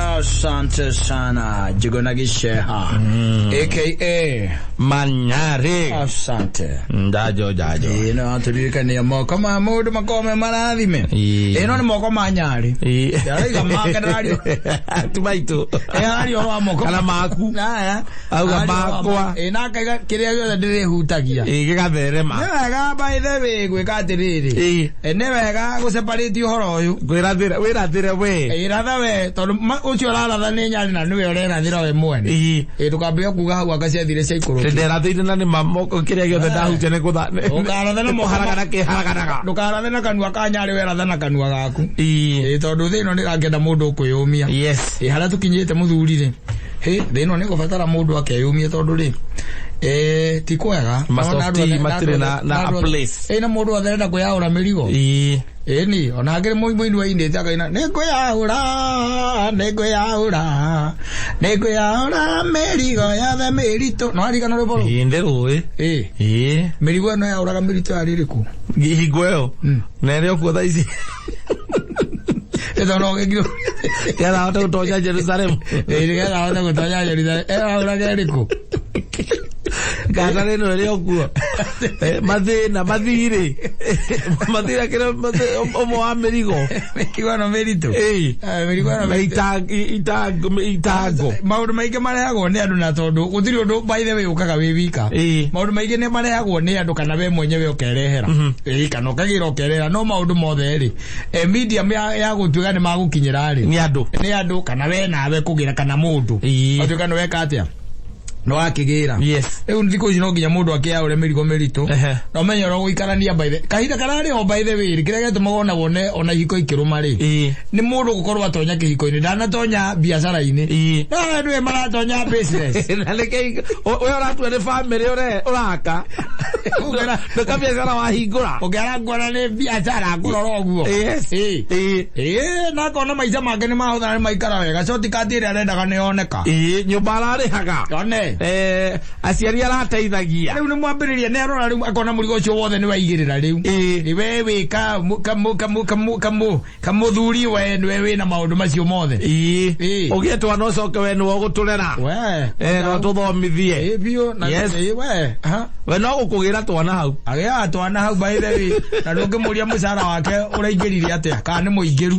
Asante sana Jigona Gisheha aka Manyari. Asante. Njajo njajo. Ĩĩ no tũririkanie moko ma mũndũ makorwo me marathime. Ĩĩ. Ĩno nĩ moko ma nyarĩ. Ĩĩ. Ndĩraraiga make ndĩrario. Ti maitũ. Ĩraria ũhoro wa moko. Kana maku. Aya. Auga Araria ũhoro wa makwa. Ĩĩ na akaiga kĩrĩa gĩothe ndĩrĩhutagia. Ĩĩ gĩgatherema. Nĩ wega by the way gwĩka atĩrĩrĩ. Ĩĩ. Ĩ, Nĩ wega gũseparate ũhoro ũyũ. Kwĩrathĩra wĩrathĩre we. Ĩratha we tondũ ũcio ũraratha nĩ nyarĩ na nĩwe ũrerathĩra we mwene. Ĩĩ. Ĩ ndũkambĩrĩrie kuga hau anga ciathire ciaikũrũkio. Nderathĩire na nĩ ma moko kĩrĩa gĩothe ndahutia nĩ gũtha. Ũkaratha na moko Kũharagana kĩharaganaga. Ndũkarathe na kanua ka nyarĩ weratha na kanua gaku. Ĩĩ. Ĩ tondũ thĩ ĩno nĩ ĩrakĩenda mũndũ ũkwĩyũmia. Yes. Ĩ harĩa tũkinyĩte mũthuri rĩ. Hĩ thĩ ĩno nĩ ĩgũbatara mũndũ akeyũmia tondũ rĩ ti kwega. Masofti matirĩ na a place. Ĩ na mũndũ othe arenda kwĩyaũra mĩrigo. Ĩĩ. Ĩni ona hakĩrĩ mũini wainĩte akaina nĩ ngwĩyaũra nĩ ngwĩyaũra nĩ ngwĩyaũra mĩrigo yothe mĩritũ. No arigana rwĩmbo rũu? Ĩĩ ndĩrũĩ. Ĩ Ĩĩ. mĩrigo ĩno yaũraga mĩritũ yarĩ ĩrĩkũ? Hingo ĩyo. Na ĩrĩ o kuo thaa ici. Ĩtondũ ũgĩkirwo. Nĩgetha ahote gũtonya Jerusalemu. Ĩ nĩgetha ahote gũtonya Jerusalemu. Ĩraũraga ĩrĩkũ? Ngata ĩno ĩrĩ o kuo. Mathĩna mathirĩ. Mathirĩ akĩrĩ ũmwe wa mĩrigo. Mĩrigo ĩno mĩritũ. Ĩĩ. Mĩrigo ĩno Na mĩritũ. itango. Maũndũ maingĩ marehagwo nĩ andũ na tondũ gũtirĩ ũndũ by the way ũkaga wĩ wika. Ĩĩ. Maũndũ maingĩ nĩ marehagwo nĩ andũ kana we mwenyewe ũkerehera. Ĩĩ kana ũkagĩra ũkerehera no maũndũ mothe rĩ medium ya gũtuĩka nĩ magũkinyĩra rĩ Nĩ andũ. nĩ andũ kana we nawe kũgĩra kana mũndũ. Ĩĩ. Ũtuĩka nĩ weka atĩa? Nĩ wakĩgĩra. Yes. Rĩu thikũ ici no nginya mũndũ akĩyaũre mĩrigo mĩritũ. Ehe. Na ũmenye ũrĩa ũgũikarania by the kahinda kararĩ o by the way kĩrĩa gĩtũmaga ona wone ona ihiko ikĩrũma rĩ. Ĩĩ. Nĩ mũndũ gũkorwo atonya kĩhiko-inĩ ndanatonya biacara-inĩ. Ĩĩ. No andũ aya maratonya business. Na nĩkĩ we ũratua nĩ bamĩrĩ ũraka. Nĩ kabiacara wahingũra. Ũngĩara nguona nĩ biacara ngũrora ũguo. Yes. Ĩĩ. Ĩĩ. Ĩĩ na akona maica make nĩ mahũthana nĩ maikara wega shortcut ĩrĩa arendaga nĩ yoneka. Ĩĩ nyũmba ararĩhaga. One. Aciari arateithagia. Rĩu nĩ mwambĩrĩria nĩ arora rĩu akona mũrigo ũcio wothe nĩ waigĩrĩra rĩu. Ĩĩ. Nĩ we wĩ kamũthuri we nĩwe wĩna maũndũ macio mothe. Ĩĩ. Ĩĩ. Ũgĩe twana ũcoke we nĩwe ũgũtũrera. We. No tũthomithie. Ĩĩ biũ na Yes. ĩĩ we. Ha. We no gũkũgĩra twana hau. Agĩaga twana hau by the way na ndũngĩmũria mũcara wake ũraingĩrire atĩa kana nĩ mũingĩru.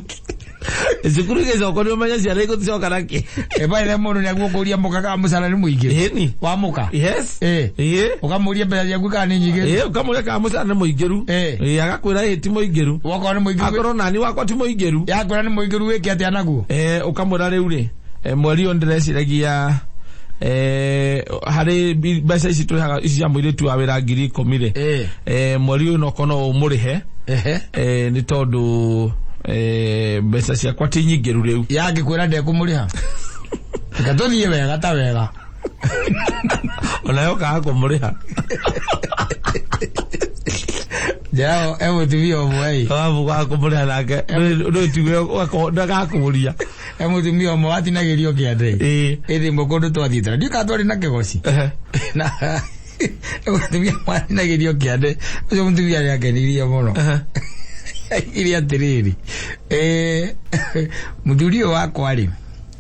Cukuru igĩcoka nĩ ũmenye ciana igũcoka na kĩ. Ĩ by the way mũndũ nĩagũkũria mũka kana mũcara nĩ mũingĩru. Ĩni. Wa mũka. Yes. Ĩĩ. Ĩĩ. Ũkamũria mbeca ciaku kana nĩ nyingĩ. Ĩĩ ũkamũria kana mũcara nĩ mũingĩru. Ĩĩ. Ĩĩ agakwĩra ĩĩ ti mũingĩru. Wokorwo nĩ mũingĩru. Akorwo nani wakwa ti mũingĩru. Yakwĩra nĩ mũingĩru wĩke atĩa naguo? Ũkamwĩra rĩu rĩ mweri ũyũ ndĩreciragia harĩ mbeca ici tũrĩhaga ici cia mũirĩtu wa wĩra 10,000 rĩ. Ĩĩ. Mweri ũyũ no korwo no ũmũrĩhe. Ehe. Nĩ tondũ mbeca ciakwa ti nyingĩru rĩu. Yangĩkwĩra ndekũmũrĩha. Reke tũthiĩ wega ta wega. Ona yokaga kũmũrĩha. Njĩra e mũtumia ũmwe ĩ. Wabugaga kũmũrĩha nake ndũtigue ndagakũria. E mũtumia ũmwe watinagĩrio kĩande. Ĩĩ. Ĩndĩ ĩmwe kũndũ twathiĩte na ndiũĩ kana twarĩ na kĩgoci. Ehe. Na mũtumia watinagĩrio kĩande ũcio mũtumia nĩ akenirie mũno. Ehe. Aigire atĩrĩrĩ mũthuri ũyũ wakwa rĩ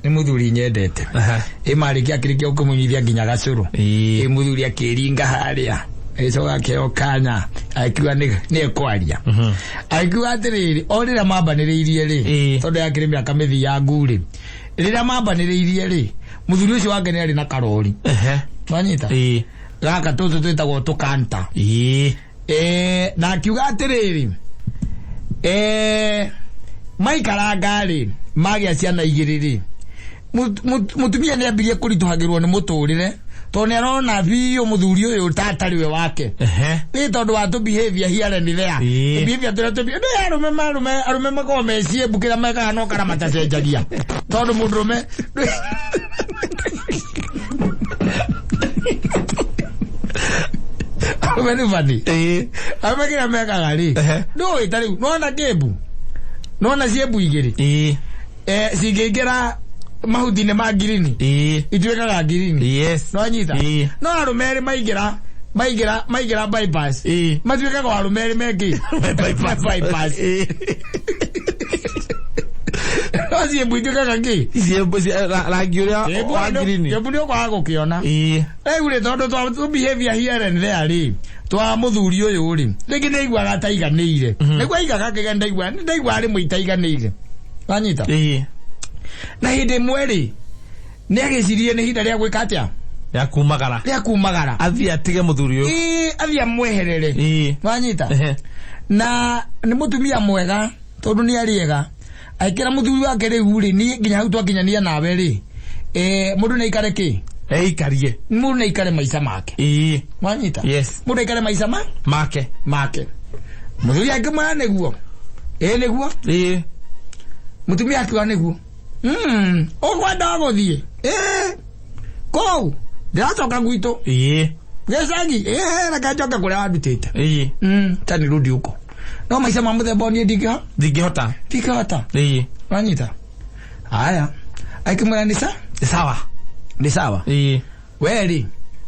nĩ mũthuri nyendete. Ehe. Ĩ marĩkia akĩrĩkia kũmũnyithia nginya gacũrũ. Ĩĩ. Ĩ mũthuri akĩringa harĩa agĩcoka akĩheo kanya akiuga nĩ ekwaria. Akiuga atĩrĩrĩ o rĩrĩa mambanĩrĩirie rĩ Ĩĩ. tondũ yakĩrĩ mĩaka mĩthiangu rĩ rĩrĩa mambanĩrĩirie rĩ mũthuri ũcio wake nĩ arĩ na karori. Ehe. Wanyita? Ĩĩ. Gaka tũtũ twĩtagwo tũkanta. Ĩĩ. Na akiuga atĩrĩrĩ maikaranga rĩ magĩa ciana igĩrĩ rĩ mũtumia nĩ ambirie kũritũhagĩrwo nĩ mũtũrĩre tondũ nĩ arona biũ mũthuri ũyũ tatarĩ we wake. Ehe. Nĩ tondũ wa tũ behavior here and there. Ĩĩ. Tũ behavior tũrĩa tũ nĩ arũme marume arũme makoragwo me ciĩmbu kĩrĩa mekaga no kara matacenjagia. Tondũ mũndũrũme arũme nĩ bani. Ĩĩ. Arũme kĩrĩa mekaga rĩ Ehe. ndũĩ ta rĩu nĩwona kĩmbu nĩwona ciĩmbu igĩrĩ Ĩĩ. cingĩingĩra mahuti-inĩ ma ngirini Ĩĩ. ituĩkaga ngirini. Yes. Nĩwanyita? Ĩĩ. No arũme erĩ maingĩra bypass. Ĩĩ. Matuĩkaga arũme erĩ mekĩ? Bypass. Bypass. Ĩĩ. No ciĩmbu ituĩkaga kĩ? Ciĩmbu rangi ũrĩa wa ngirini. Kĩmbu nĩ ũkwaga gũkĩona. Ĩĩ. Rĩu rĩ, tondũ twa tũ behavior here and there rĩ, twa mũthuri ũyũ rĩ, rĩngĩ nĩ aiguaga ataiganĩire. Nĩguo aigaga akĩga ndaigua, ndaigua rĩmwe itaiganĩire. Wanyita? Ĩĩ. Na hĩndĩ ĩmwe rĩ, nĩ agĩcirie nĩ ihinda rĩa gwĩka atĩa? Ya kumagara. Rĩa kumagara. Athiĩ atige mũthuri ũyũ. Ĩĩ, athiĩ amweherere. Ĩĩ. Wanyita? Ehe. Na nĩ mũtumia mwega tondũ nĩ arĩega. Aikĩra mũthuri wake rĩu rĩ, niĩ nginya hau twakinyania nawe rĩ, mũndũ nĩ aikare kĩ? Eikarie. Mũndũ nĩ aikare maica make. Ĩĩ. Wanyita? Yes. Mũndũ aikare maica ma? Make. Make. Mũthuri akĩmwĩra nĩguo. Ĩĩ nĩguo. Ĩĩ. Mũtumia akiuga nĩguo. Ũkwenda gũthiĩ? Ĩĩ. Kũu ndĩracoka gwitũ. Ĩĩ. Gĩcagi? Ĩĩ, reke njoke kũrĩa wandutĩte. Ĩĩ. Ta nirudi huko. No maica ma mũthemba ũyũ niĩ ndingĩho? Ndingĩhota. Ndingĩhota. Ĩĩ. Wanyita? Haya. Akĩmwĩra nĩ sa? Sawa. Nĩ sawa. Ĩĩ. We rĩ,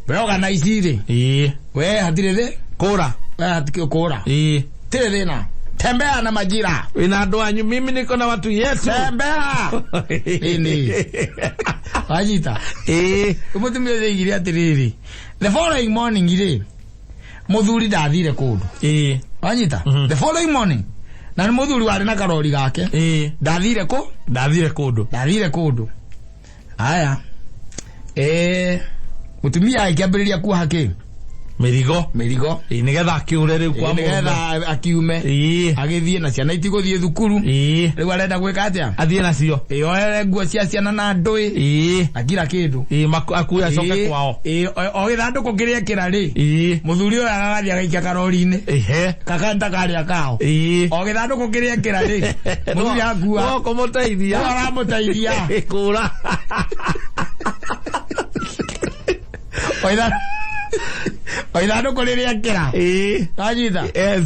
we organize rĩ. Ĩĩ. We hatirĩ thĩ? Kũra. We hatirĩ kũra. Ĩĩ. Tirĩ thĩna. Tembea na majira. Wĩna andũ anyu, mimi niko na watu yetu. Tembea. Nini? Wanyita? Ĩĩ. Mũtumia ũcio oigire atĩrĩrĩ, the following morning rĩ, mũthuri ndathire kũndũ. Ĩĩ. Wanyita? The following morning. Na nĩ mũthuri warĩ na karori gake. Ĩĩ. Ndathire kũ? Ndathire kũndũ. Ndathire kũndũ. Haya. Mũtumia akĩambĩrĩria kuoha kĩ? Mĩrigo. Mĩrigo. Ĩĩ, nĩgetha akĩũre rĩu kwa mũrũme. Nĩgetha akiume. Ĩĩ. Agĩthiĩ na ciana itigũthiĩ thukuru. Ĩĩ. Rĩu arenda gwĩka atĩa? Athiĩ nacio. Ĩĩ, oere nguo cia ciana na ndũĩ. Ĩĩ. Na kila kĩndũ. Ĩĩ, akue acoke Ĩĩ, kwao. ĩĩ, o gĩthandũkũ kĩrĩa ekĩra rĩ, Ĩĩ. mũthuri ũyũ agathiĩ agaikia karori-inĩ. Ehe. Kakanta karĩa kao. Ĩĩ. O gĩthandũkũ kĩrĩa ekĩra rĩ, mũthuri akua. No kũmũteithia. No aramũteithia. Kũra. O ithandũkũ rĩrĩa ekĩra. Ĩĩ. Wanyita? Yes.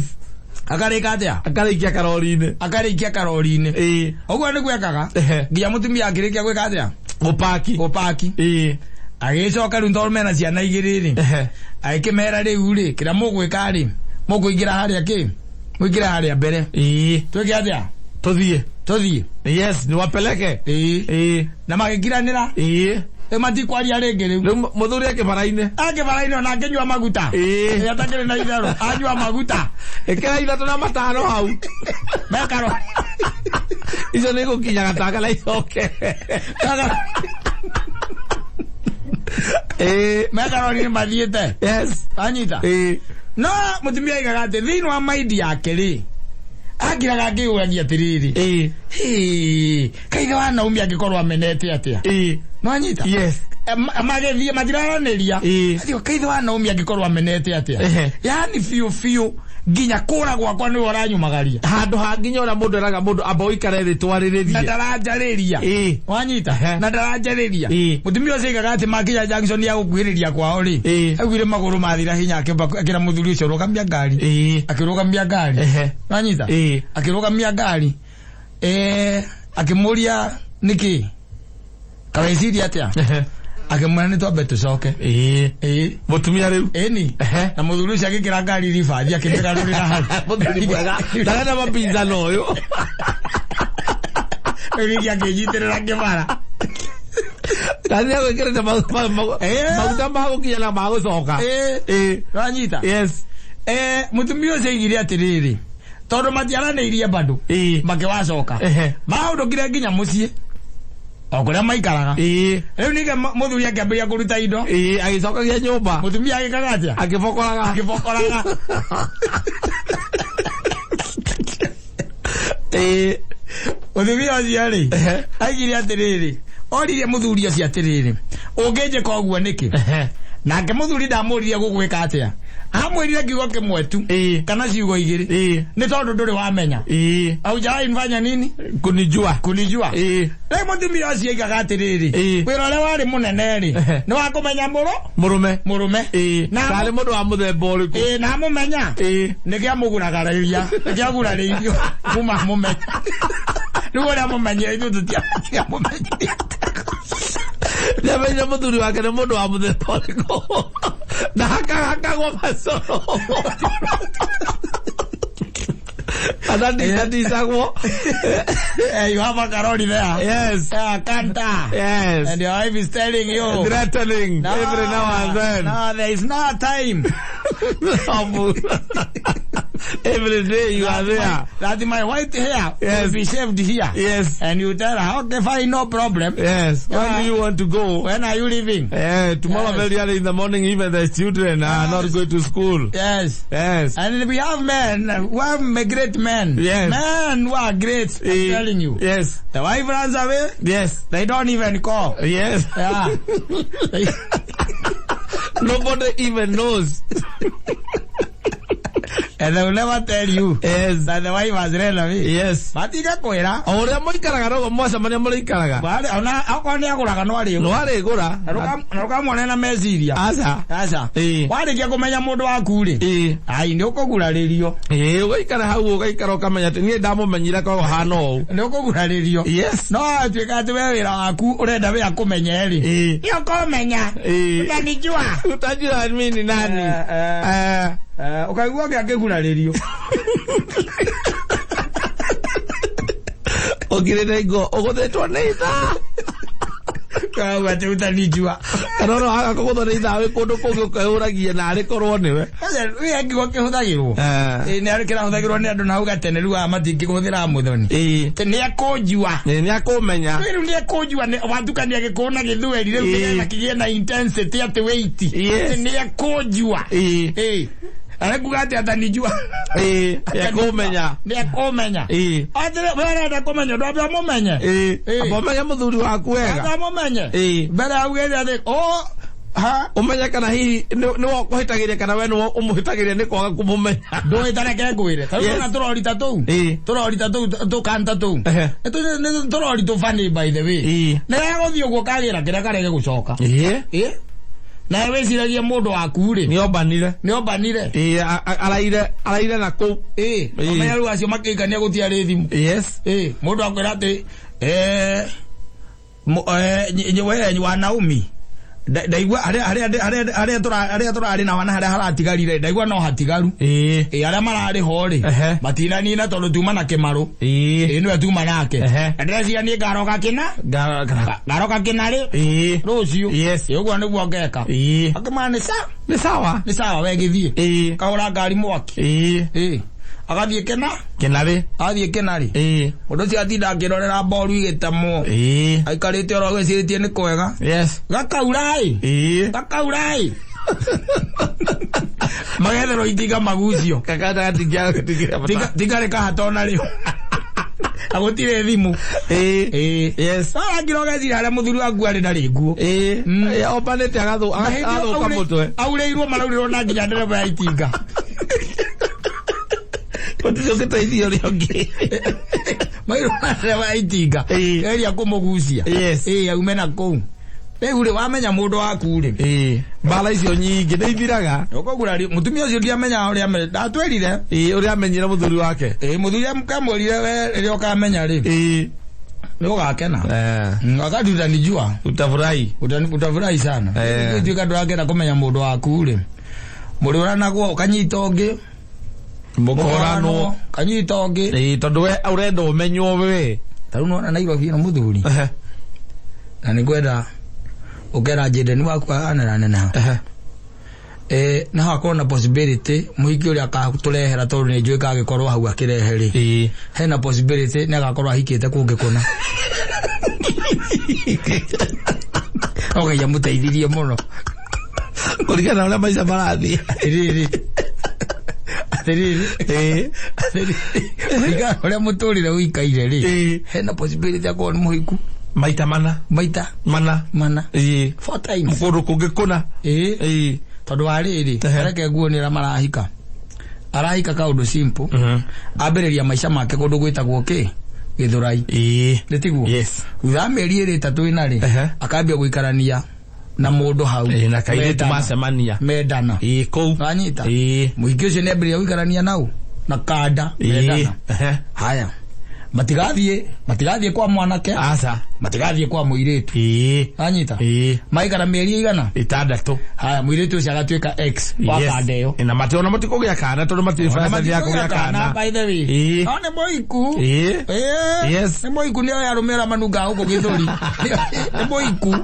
Akarĩka atĩa? Akarĩikia karori-inĩ. Akarĩikia karori-inĩ. Ĩĩ. Ũguo nĩguo ekaga. Ehe. Nginya mũtumia akĩrĩkia gwĩka atĩa? Gũpaki. Gũpaki. Ĩĩ. Agĩcoka rĩu tondũ mena ciana igĩrĩ rĩ. Ehe. Agĩkĩmera rĩu rĩ, kĩrĩa mũgwĩka rĩ, mũkũingĩra harĩa kĩ? Mũingĩre harĩa mbere. Ĩĩ. Twĩke atĩa? Tũthiĩ. Tũthiĩ. Yes, niwapeleke. Ĩĩ. Ĩĩ. Na magĩkiranĩra. Ĩĩ. Rĩu matikwaria rĩngĩ rĩu. Rĩu mũthuri akĩbara-inĩ. Akĩbara-inĩ ona akĩnyua maguta. Ĩĩ. Ĩĩ, atakĩrĩ na itherũ. Anyua maguta. Ĩkĩra ithatũ na matano hau. Mekaro. Icio nĩ igũkinya gatanga na icoke. Ĩĩ. Mekarori-inĩ mathiĩte. Yes. Anyita. Ĩĩ. No mũtumia aigaga atĩ thĩinĩ wa maindi yake rĩ, akiraga akĩũragia atĩrĩrĩ. Ĩĩ. Hĩ, kaithe wa Naomi angĩkorwo amenete atĩa? Ĩĩ. Nwanyita? Yes. Magĩthiĩ matiraranĩria. Ĩĩ. Athiĩ kaithe wa Naomi angĩkorwo amenete atĩa? Ehe. Yaani biũ biũ nginya kũra gwakwa nĩwe ũranyumagaria. Handũ ha nginya ũrĩa mũndũ eraga mũndũ amba ũikare thĩ twarĩrĩrie. Na ndaranjarĩria. Ĩĩ. Wanyita? Ehe. Na ndaranjarĩria. Ĩĩ. Mũtumia ũcio aigaga atĩ makinya junction ya gũkuhĩrĩria kwao rĩ. Ĩĩ. Aiguire magũrũ mathira hinya akĩra mũthuri ũcio rũgamia ngari. Ĩĩ. Akĩrũgamia ngari. Ehe. Wanyita? Ĩĩ. Akĩrũgamia ngari. Akĩmũria nĩkĩ? Kaweciria atĩa? Ehe. Akĩmwĩra nĩ twambe tũcoke. Ĩĩ. Ĩĩ. Mũtumia rĩu. Ĩni. Ehe. Na mũthuri ũcio agĩkĩra ngari ribathi akĩmĩgarũrĩra hau. Mũthuri mwega. Ndarenda mapinzano ũyũ. Rĩu ningĩ akĩnyitĩrĩra kĩbara. Ngari nĩegwĩkĩrĩte Ĩĩ. maguta ma gũkinya na ma gũcoka. Ĩĩ. Ĩĩ. Wanyita? Yes. Mũtumia ũcio aigire atĩrĩrĩ, tondũ matiaranĩirie bado. Ĩĩ. Makĩwacoka. Ehe. Maũndũkire nginya mũciĩ. O kũrĩa maikaraga. Ĩĩ. Rĩu ningĩ mũthuri akĩambĩrĩria kũruta indo. Ĩĩ, agĩcokagia nyũmba. Mũtumia agĩkaga atĩa? Akĩbokoraga. Akĩbokoraga. Ĩĩ. Mũtumia ũcio rĩ, Ehe. aigire atĩrĩrĩ, oririe mũthuri ũcio atĩrĩrĩ, ũngĩnjĩka ũguo nĩkĩ? Ehe. Nake mũthuri ndamũririe gũgwĩka atĩa. Amwĩrire kiugo kĩmwe tu. Ĩĩ. Kana ciugo igĩrĩ. Ĩĩ. Nĩ tondũ ndũrĩ wamenya. Ĩĩ. Haujawahi nifanya nini? Kunijua. Kunijua. Ĩĩ. Rĩu mũtumia ũcio aigaga atĩrĩrĩ, Ĩĩ. wĩra ũrĩa warĩ mũnene rĩ, Ehe. nĩ wa kũmenya Mũrũme. mũrũme. Ĩĩ. Na Tarĩ mũndũ wa mũthemba ũrĩkũ? Ĩĩ, na amũmenya. Ĩĩ. Nĩkĩamũguragararia, nĩkĩagurarĩirio kuma amũmenya. Rĩu ũrĩa amũmenyire ithuĩ tũtiamũmenyire. Nĩamenyire mũthuri wake nĩ mũndũ wa mũthemba ũrĩkũ. Na hakahakagwo macoro. Kana ndicagwo. You have a karori there. Yes. Yeah, kanta. Yes. And your wife is telling you. Threatening No, every now and then. No, there is no time. Every day you are there. That my white hair Yes. will be shaved here. Yes. And you tell her, okay, fine, no problem. Yes. When Yeah. do you want to go? When are you leaving? Tomorrow Yes. very early in the morning, even the children are not going to school. Yes. Yes. And we have men, we have great men. Yes. Men who are great, I'm telling you. Yes. The wife runs away, Yes. they don't even call. Yes. Yeah. Nobody even knows. And they will never tell you Yes. that the wife has run away. Yes. Matiga kwĩra. O ũrĩa mũikaraga noguo mwacemania mũrĩikaraga. Wale, ona okorwo nĩ agũraga no arĩgũra. No arĩgũra. Na ndũkamwone na meciria. Aca. Aca. Ĩĩ. Warĩkia kũmenya mũndũ waku rĩ, Ĩĩ. ai nĩ ũkũgurarĩrio. Ĩĩ, ũgaikara hau ũgaikara ũkamenya atĩ niĩ ndamũmenyire koguo hana ũũ. Nĩ ũkũgurarĩrio. Yes. No atuĩka atĩ we wĩra waku ũrenda we akũmenye rĩ. Ĩĩ. Nĩ ũkũmenya. Ĩĩ. Utanijua. Utajua mimi ni nani. Eh, Eh. Ũkaigua ũngĩ akĩgurarĩrio. Ũkirĩte ingo ũgũthĩtwo nĩ ithaa. Kauga atĩ utanijua. Kana ona waga kũgũthwo nĩ ithaa wĩ kũndũ kũngĩ ũkehũragia na arĩ korwo nĩwe. Wĩ kiugo kĩhũthagĩrwo. Eh. Ĩĩ nĩ kĩrahũthagĩrwo nĩ andũ na hau gatene rĩu aya matingĩhũthĩra mũthoni. Ĩĩ. Atĩ nĩ ekũnjua. Ĩĩ, nĩ akũmenya. Rĩu nĩ ekũnjua watukania gĩkũyũ na gĩthweri rĩu Ĩĩ. nĩgetha kĩgĩe na intensity atĩ weight. Yes. Atĩ nĩ ekũnjua. Ĩĩ. Ĩĩ. Arekuga atĩ atanijua. Ĩĩ, nĩ akũmenya. Nĩ ekũmenya. Ĩĩ. Atĩ we ũrenda kũmenya ndwambe ũmũmenye. Ĩĩ. Ĩĩ. Amba ũmenye mũthuri waku wega. Amba ũmũmenye. Ĩĩ. Mbere augĩte atĩ o ha Ũmenye kana hihi nĩwe ũkũhĩtagĩria kana we nĩwe ũmũhĩtagĩria nĩ kwaga kũmũmenya. ndũĩtareke ngwĩre. Ta rĩu Yes. ona tũrori ta tũu. Ĩĩ. Tũrori ta tũu tũkanta tũu. Ehe. Nĩ tũrori tũ funny by the way. Ĩĩ. Nĩ gagũthiĩ ũguo kagĩra kĩrĩa karege gũcoka. Ĩĩ. Ĩĩ. Nawe wĩciragie mũndũ waku rĩ. Nĩ ombanire. Nĩ ombanire. Ĩĩ, araire na kũu. Ĩĩ. Ĩĩ. Ũmenya rĩu acio makĩikania gũtiarĩ thimũ. Yes. Ĩĩ. Mũndũ akwĩra atĩ we wa Naomi ndaigua harĩa tũrarĩ na wana harĩa haratigarire ndaigua no hatigaru. Ĩĩ. Ĩĩ arĩa mararĩ ho rĩ Ehe. matinanina tondũ tuma na kĩmarũ. Ĩĩ. Ĩĩ nĩwe tuma nake. Ehe. Na ndĩreciria niĩ ngaroka kĩna ngaroka kĩna rĩ Ĩĩ. rũciũ. Yes. Ĩĩ ũguo nĩguo ngeka. Ĩĩ. Akĩmana nĩ sawa. Nĩ sawa. Nĩ sawa we gĩthiĩ. Ĩĩ. Kagũra ngari mwaki. Ĩĩ. Ĩĩ. Agathiĩ kĩna Kĩnarĩ. agathiĩ kĩnarĩ. Ĩĩ. Mũndũ ũcio atinda akĩrorera mboru igĩtemwo. Ĩĩ. Aikarĩte oro gwĩcirĩtie nĩ kwega. Yes. Gakaura ĩ. Ĩĩ. Gakaura ĩ. Magetherwo itinga magucio. Kakata gatingĩra. Tigarĩ kahata ona rĩo. Na gũtirĩ thimũ. Ĩĩ. Ĩĩ. Yes. Arakira ũgeciria harĩa mũthuri waku arĩ ndarĩ nguo. Ĩĩ. Mm. Ombanĩte agathũka mũtwe. Aurĩirwo maraurĩrwo na nginya ndereba ya itinga. Gũtirĩ ũngĩteithia ũrĩa ũngĩ. Mairwo na ndereba ya itinga. Ĩĩ. Geria kũmũgucia. Yes. Ĩĩ aume na kũu. Rĩu rĩ wamenya mũndũ waku rĩ. Ĩĩ. Mbara icio nyingĩ nĩ ithiraga. Ũkũgura mũtumia ũcio ndiamenyaga ũrĩa ndatwĩrire. Ĩĩ, ũrĩa amenyire mũthuri wake. Ĩĩ mũthuri kamwĩrire we rĩrĩa ũkamenya rĩ. Ĩĩ. Nĩ ũgakena. Eh. Wakati utanijua Utafurahi. utafurahi sana. Eh. Tuĩka ndũrakenda kũmenya mũndũ waku rĩ. Mũrĩũranagwo ũkanyita ũngĩ. Mũkoranwo. Kanyita ũngĩ. Ĩĩ, tondũ we ũrenda ũmenywo we. Ta rĩu nĩwona Nairobi ĩno mũthuri. Na nĩngwenda ũkera njendeni waku anenaneneha. No hakorwo na possibility mũhiki ũrĩa akatũrehera tondũ nĩ njũĩ kagĩkorwo hau akĩrehe rĩ. Ĩĩ. Hena possibility nĩ agakorwo ahikĩte kũngĩ kũna. Ogeia mũteithirie mũno. Kũringana na ũrĩa maica marathiĩ. Atĩrĩrĩ. Atĩrĩrĩ. Ĩĩ. Atĩrĩrĩ. Kũringana na ũrĩa mũtũrĩre ũikaire rĩ. Ĩĩ. Hena possibility akorwo nĩ mũhiku Maita mana. maita Mana. mana. Ĩĩ. 4 times. Kũndũ kũngĩ kũna. Ĩĩ. Ĩĩ. Tondũ wa rĩrĩ, Ehe. reke nguonie ũrĩa marahika. Arahika kaũndũ simple. Ambĩrĩria maica make kũndũ gwĩtagwo kĩ? Gĩthũrai. Ĩĩ. Nĩ tiguo? Yes. Thutha wa mĩeri ĩrĩ ĩtatũ ĩna rĩ, Ehe. akambia gũikarania na mũndũ hau. Ĩĩ, na kairĩtu Mendana. macemania. Mendana. Ĩĩ, kũu. Wanyita? Ĩĩ. Mũhiki ũcio nĩ ambĩrĩria gũikarania nau na kanda Ĩĩ. mendana. Ehe. Haya. Matigathiĩ kwa mwanake. Aca. Matigathiĩ kwa mũirĩtu. Ĩĩ. Anyita. Ĩĩ. Maikara mĩeri igana? 6. Haya, mũirĩtu ũcio agatuĩka ex wa kanda ĩyo. Na mati ona matikũgĩa kana tondũ matirĩ baca ya kũgĩa kana. By the way. Ĩĩ. No nĩ mũiku. Ĩĩ. Ĩĩ. Yes. Nĩ mũiku, nĩ oya arũme arĩa manungaga gũkũ gĩthũri. Nĩ mũiku.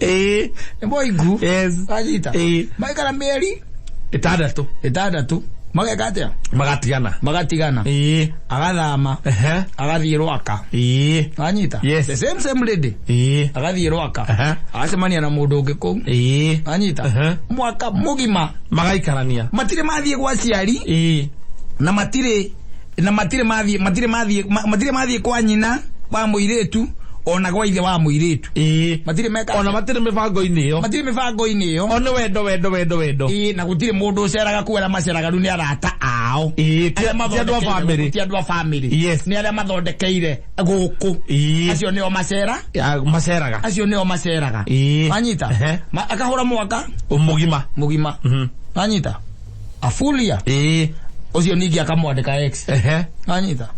Ĩĩ. Nĩ mũiku. Yes. Anyita. Ĩĩ. Maikara mĩeri 6. 6. Mageka atĩa? Magatigana. Magatigana. Ĩĩ. Agathama. Ehe. Agathiĩ Rwaka. Ĩĩ. Anyita. Yes. The same same lady. Ĩĩ. Agathiĩ Rwaka. Ehe. Agacemania na mũndũ ũngĩ kũu. Ĩĩ. Anyita. Ehe. Mwaka mũgima Magaikarania. matirĩ mathiĩ gwa aciari. Ĩĩ. Na matirĩ na matirĩ mathiĩ matirĩ mathiĩ matirĩ mathiĩ kwa nyina wa mũirĩtu ona gwa ithe wa mũirĩtu. Ĩĩ. Matirĩ meka. Ona matirĩ mĩbango-inĩ ĩyo. Matirĩ mĩbango-inĩ ĩyo. O nĩ wendo wendo wendo wendo. Ĩĩ, na gũtirĩ mũndũ ũceraga kuo, arĩa maceraga rĩu nĩ arata ao. Ĩĩ, ti Arĩa ti andũ a mathondekeire bamĩrĩ. ti andũ a bamĩrĩ. Yes. Nĩ arĩa mathondekeire gũkũ. Ĩĩ. Acio nĩo macera. Ya, maceraga. Acio nĩo maceraga. Ĩĩ. Anyita. Ehe. Akahũra mwaka Mũgima. mũgima. Mhm. Anyita. Afulia. Ĩĩ. Ũcio ningĩ akamwandĩka ex. Ehe. Anyita.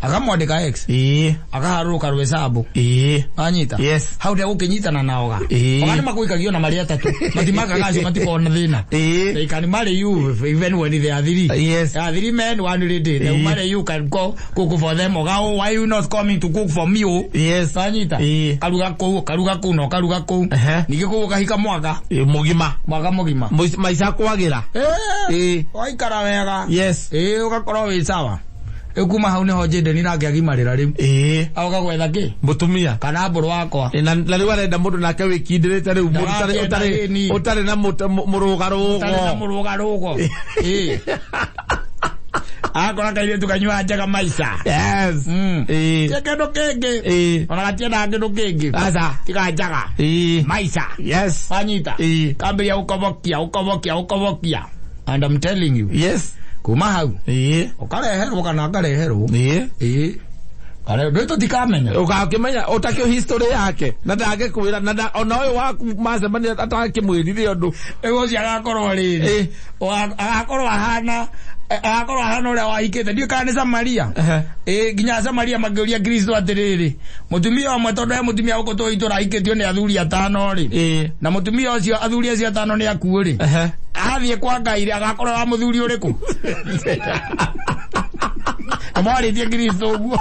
Akamwandĩka ex. Ĩĩ. Akaharũrũka rwĩcambu. Ĩĩ. Anyita. Yes. Hau ndegũkĩnyitana na oga. Ĩĩ. Oga nĩ makũikagio na marĩ atatũ. Matimakaga acio matikoragwo na thĩna. Ĩĩ. They can marry you even when they are three. Yes. They are three men, one lady. They will Ĩĩ. marry you, can go cook for them. Oga, oh, why you not coming to cook for me? Oh? Yes. Anyita. Ĩĩ. Karuga kũu, karuga kũu na ũkaruga kũu. Ehe. Ningĩ kũu ũkahika mwaka. Ĩĩ, mũgima. Mwaka mũgima. Maica kwagĩra. Ĩĩ. Ĩĩ. Waikara wega. Yes. Ĩĩ, ũgakorwo wĩ sawa. Rĩu kuma hau nĩho Jaden nake agimarĩra rĩu. Ĩĩ. Agoka gwetha kĩ? Mũtumia. Kana mbũrũ wakwa. Ĩ, na rĩu arenda mũndũ nake wĩkindĩrĩte rĩu mũndũ ũtarĩ Ndagakĩenda ũtarĩ ĩni. ũtarĩ na mũrũgarũgo. Ũtarĩ na mũrũgarũgo. Ĩĩ. Akora kairĩtu kanyuaga njega maica. Yes. Ĩĩ. Tia kĩndũ kĩngĩ. Ĩĩ. Ona gatiendaga kĩndũ kĩngĩ. Aca. Tiga njaga. Ĩĩ. Maica. Yes. Wanyita. Ĩĩ. Kambĩrĩria gũkobokia, gũkobokia, gũkobokia. And I'm telling you. Yes. Kuma hau. Ĩĩ. Ũkareherwo kana akareherwo. Ĩĩ. Ĩĩ. Kare ndũ tũtikamenya. Ũgakĩmenya ũtakĩo history yake na ndangĩkwĩra na ona ũyũ waku macemania atakĩmwĩrire ũndũ. Rĩu ũcio agakorwo rĩrĩ. Ĩĩ. Agakorwo ahana agakorwo ahana ũrĩa wahikĩte. Ndiũĩ kana nĩ Samaria. Ehe. Ĩĩ, nginya Samaria makĩũria Kristo atĩrĩrĩ, mũtumia ũmwe tondũ he mũtumia gũkũ tũĩ tũrahikĩtio nĩ athuri atano rĩ. Ĩĩ. Na mũtumia ũcio athuri acio atano nĩ akuũ rĩ. Ehe. Athiĩ kwa Ngai rĩ, agakorwo wa mũthuri ũrĩkũ? Na mwarĩtie Kristo ũguo.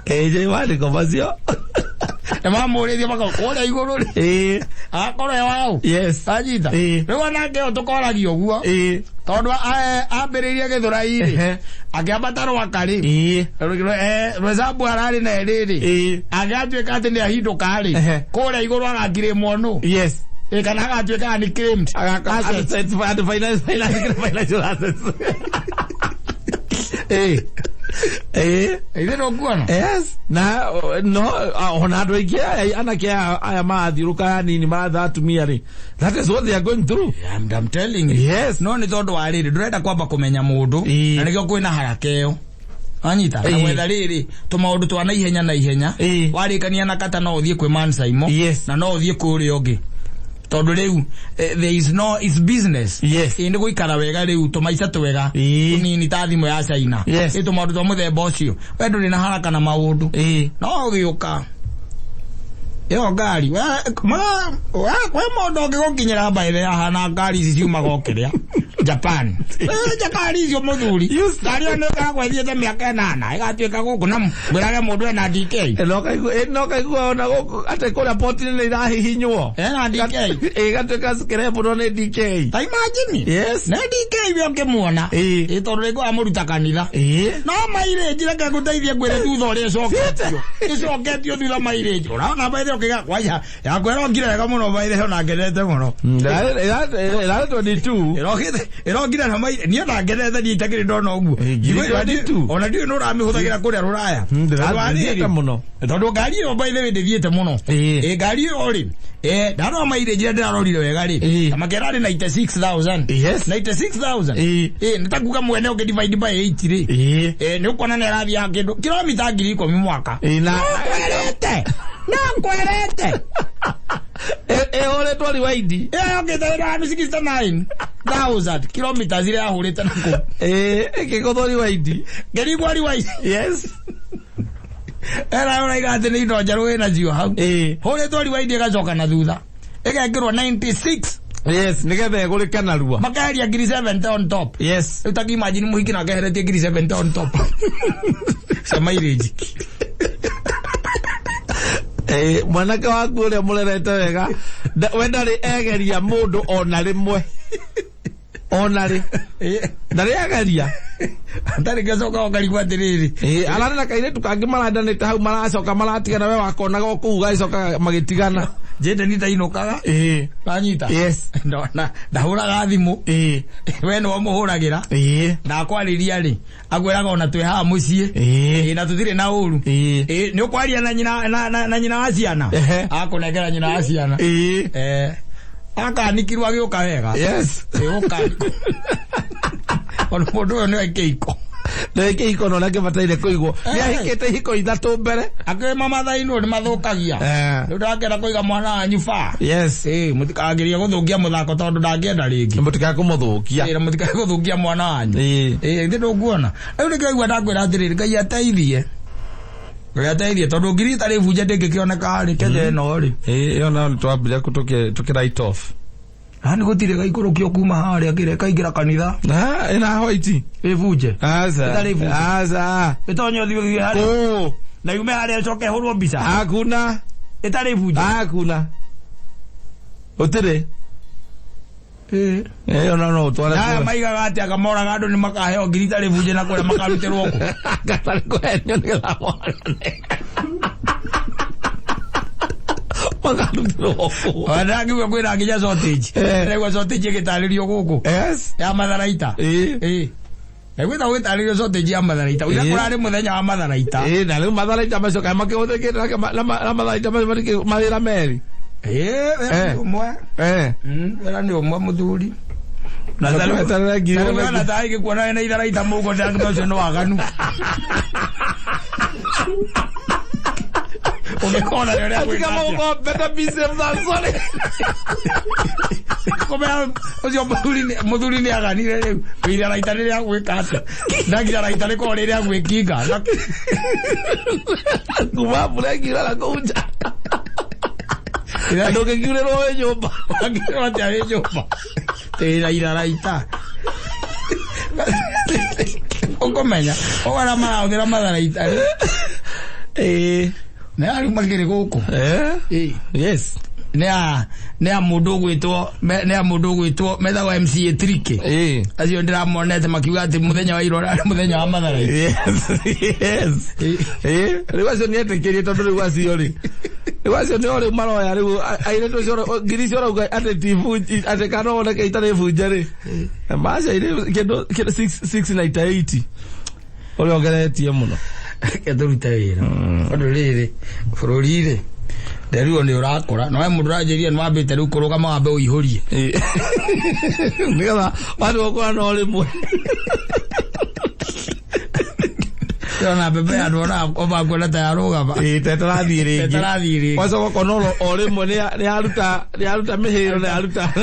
Ĩĩ, njũĩ maandĩko macio. Na mamũrĩtie makauga kũrĩa igũrũ rĩ. Ĩĩ. Agakorwo e waũ. Yes. Anyita. Ĩĩ. Rĩu onake ũyũ tũkoragia ũguo. Ĩĩ. Tondũ ambĩrĩirie Gĩthũrai rĩ, Ehe. akĩambata Rwaka rĩ, Ĩĩ. rwĩcambu ararĩ na rĩrĩ, Ĩĩ. angĩgatuĩka atĩ nĩ ahindũka rĩ, Ehe. kũrĩa igũrũ agakirĩmwo nũ? Yes. Ĩ, kana agatuĩka unclaimed assets. Assets, and financial assets. Ĩ, Ĩĩ. ithe ndũkuona? Yes. Na no ona andũ aingĩ aya anake aya marathiũrũka anini maratha atumia rĩ. That is what they are going through. I'm telling you. Yes. No nĩ tondũ wa rĩrĩ, ndũrenda kwamba kũmenya mũndũ, Ĩĩ. na nĩkĩo kwĩna haraka ĩyo. Anyita. Na Ĩĩ. gwetha rĩrĩ, tũmaũndũ twa naihenya naihenya, Ĩĩ. warĩkania na kata no ũthiĩ kwĩ Man Saimo, Yes. na no ũthiĩ kwĩ ũrĩa ũngĩ. Tondũ rĩu there is no, it's business. Yes. Ĩ, nĩ gũikara wega rĩu tũmaica twega Ĩĩ. tũnini ta thimũ ya China. Yes. Ĩ, tũmaũndũ twa mũthemba ũcio. We ndũrĩ na haraka na maũndũ. Ĩĩ. No ũgĩũka ĩyo ngari we we mũndũ ũngĩgũkinyĩra mbaithe ahana ngari ici ciumaga o kĩrĩa Japan. Ngari icio mũthuri. Ngari ĩyo nĩ ĩkoragwo ĩthiĩte mĩaka 8 ĩgatuĩka gũkũ na mwĩrage mũndũ ena DK. No kaigua ona gũkũ atĩ kũrĩa poti-inĩ nĩ irahihinywo. Ena DK. Ĩgatuĩka scrap nĩ DK. Ta imagine. Yes. Nĩ DK we ũngĩmuona. Ĩĩ. Ĩ, tondũ rĩngĩ wamũruta kanitha. Ĩĩ. No mairĩnji reke ngũteithie ngwĩre thutha ũrĩa ĩcoketio. Ĩcoketio thutha mairĩnji. Ũrona baithe ũkĩga kwanja yakwa ĩrongire wega mũno baithe ona ngenete mũno. Ĩrarĩ 22. Ĩrokĩte ĩrongire na mairĩnji. Niĩ ona ngenete niĩ itakĩrĩ ndona ũguo. Ĩ, ngiri 22. Ona ndiũĩ nĩ ũramĩhũthagĩra kũrĩa rũraya. Ndĩrathiĩte Tondũ wa rĩrĩ, mũno. Tondũ ngari ĩyo by the way ndĩthiĩte mũno. Ĩĩ. Ĩ, ngari ĩyo rĩ, ndarora mairĩnji ĩrĩa ndĩrarorire wega rĩ, Ĩĩ. ta makĩra rĩ 96,000. Yes. 96,000. Ĩĩ. Ĩ, nĩ ta kuga mwene ũngĩ divide by 8 rĩ. Ĩĩ. Ĩ, nĩ ũkuona nĩ arathiaga kĩndũ kilomita 10,000 mwaka. Ĩĩ, na No ngwerete. No ngwerete. ĩhũrĩtwo riwaindi. Ĩyo yokĩte ĩrĩ 69. 96,000 kilometers iria yahũrĩte na kũu. Ĩkĩgũthwo rewind. Ngĩrigwo rewind. Yes. Era ũraiga atĩ nĩ indo njerũ wĩnacio hau. Hũrĩtwo rewind ĩgacoka na thutha. Ĩgekĩrwo 96. Yes, nĩgetha ĩgũrĩke narua. Makeheria ngiri 70 on top. Yes. Rĩu ta imagine mũhiki nake eheretie ngiri 70 on top. Cia mileage. Mwanake waku ũrĩa mũrerete wega, we ndarĩ egeria mũndũ ona rĩmwe. Ona rĩ. Ndarĩ egeria. Atarĩ gĩcoka ũkarigwo atĩrĩrĩ. Ararĩ na kairĩtu kangĩ marandanĩte hau maracoka maratigana, we wakonaga o kũu gagĩcoka magĩtigana. Njĩte ni ndainũkaga. Wanyita? Yes. Ndona ndahũraga thimũ. We nĩwe ũmũhũragĩra. Ndakwarĩria rĩ, akwĩraga ona twĩ haha mũciĩ. Na tũtirĩ na ũru. Nĩ ũkwaria na nyina na nyina wa ciana. Akũnengera nyina wa ciana. Akanikirwo agĩũka wega. Yes. Ũkanikwo. Ona mũndũ ũyũ nĩwe kĩiko. Nĩwe kĩiko na ũrĩa kĩbataire kũigwo. Nĩ ahikĩte ihiko ithatũ mbere. Akĩrĩ mamathainwo nĩ mathũkagia. Rĩu ndakĩenda kũiga mwana wanyu ba. Yes. Mũtikagerie gũthũkia mũthako tondũ ndangĩenda rĩngĩ. Mũtikae kũmũthũkia. Mũtikae gũthũkia mwana wanyu. Ithĩ ndũkuona. Rĩu nĩkĩo aigua ndakwĩra atĩrĩrĩ, Ngai ateithie. Ngai ateithie tondũ ngiri itarĩ bunje ndĩngĩkĩoneka rĩ Kenya ĩno rĩ. Ĩyo nayo nĩ twambire tũkĩ write off. Yaani gũtirĩ gaikũrũkio kuma harĩa kĩrĩa kaingĩra kanitha. Ĩna white. Ĩbunje. Aca. Ĩtarĩ bunje. Aca. Ĩtonye ũthiĩ harĩa. Kũũ. Na yume harĩa ĩcoke ĩhũrwo mbica. Hakuna. Ĩtarĩ bunje. Hakuna. Gũtirĩ. Ĩyo no no ũtware. Aya maigaga atĩ akamoraga andũ nĩ makaheo ngiri itarĩ bunje na kũrĩa makarutĩrwo kũ. Gatarĩ kũhenio nĩgetha moragane. Makarutĩrwo kũ. Ndakiuga kwĩna nginya shortage. Ndaigua shortage ĩgĩtarĩrio gũkũ. Yes. Ya matharaita. Ndaigua gũgĩtarĩrio shortage ya matharaita. Ũira kũrarĩ mũthenya wa matharaita. Na rĩu matharaita macio kaĩ makĩhũthĩkĩte na matharaita macio mawĩra merĩ. Wĩra nĩ ũmwe. Wĩra nĩ ũmwe mũthuri. Na Weterere ngiri tarĩu ũmwe. wona ta ingĩkuona wĩna itharaita mũhuko ndĩrakiuga ũcio nĩ waganu. Ũngĩkona nĩ ũrĩa Katika gwĩka atĩa. mũhuko, better be safe than sorry. Kũmenya ũcio mũthuri nĩ aganire rĩu. Itharaita nĩ rĩa gwĩka atĩa. Ndakira raita rĩkoragwo rĩ rĩa gwĩkinga. Kuma mbura ĩngiura na kũu nja. Na ndũngĩkiurĩrwo wĩ nyũmba. Angĩkorwo atĩa wĩ nyũmba. Tĩra itharaita. Ũkũmenya, ũguo arĩa marahũthĩra matharaita rĩ. Nĩ arĩa makĩrĩ gũkũ. Yes. Nĩ a mũndũ ũgwĩtwo, nĩ a mũndũ ũgwĩtwo metagwo MCA Tricky. Acio ndĩramonete makiuga atĩ mũthenya wa ira ũrarĩ mũthenya wa matharaita. Yes. Yes. Rĩu acio nĩ etĩkĩrie tondũ rĩu acio rĩ. Rĩu acio nĩo rĩu maroya rĩu airĩtu acio ngiri icio ũrauga atĩ ti bunji, atĩ kana woneke itarĩ bunje rĩ. Maca irĩ kĩndũ 698. Ũrĩa ongeretie mũno. Reke tũrute wĩra. Tondũ rĩrĩ, bũrũri rĩ, nderirwo nĩ ũrakũra. Na we mũndũ ũranjĩrire nĩ wambĩte rĩu kũrũgama wambe ũihũrie. Nĩgetha wathiĩ gũkũra no rĩmwe. Ndĩrona mbembe ya andũ ona ũbakuona ta yarũgama. Ta ĩtarathiĩ rĩngĩ. Ta ĩtarathiĩ rĩngĩ. Wacoka ũkona o rĩmwe nĩ yaruta mĩhĩro, nĩ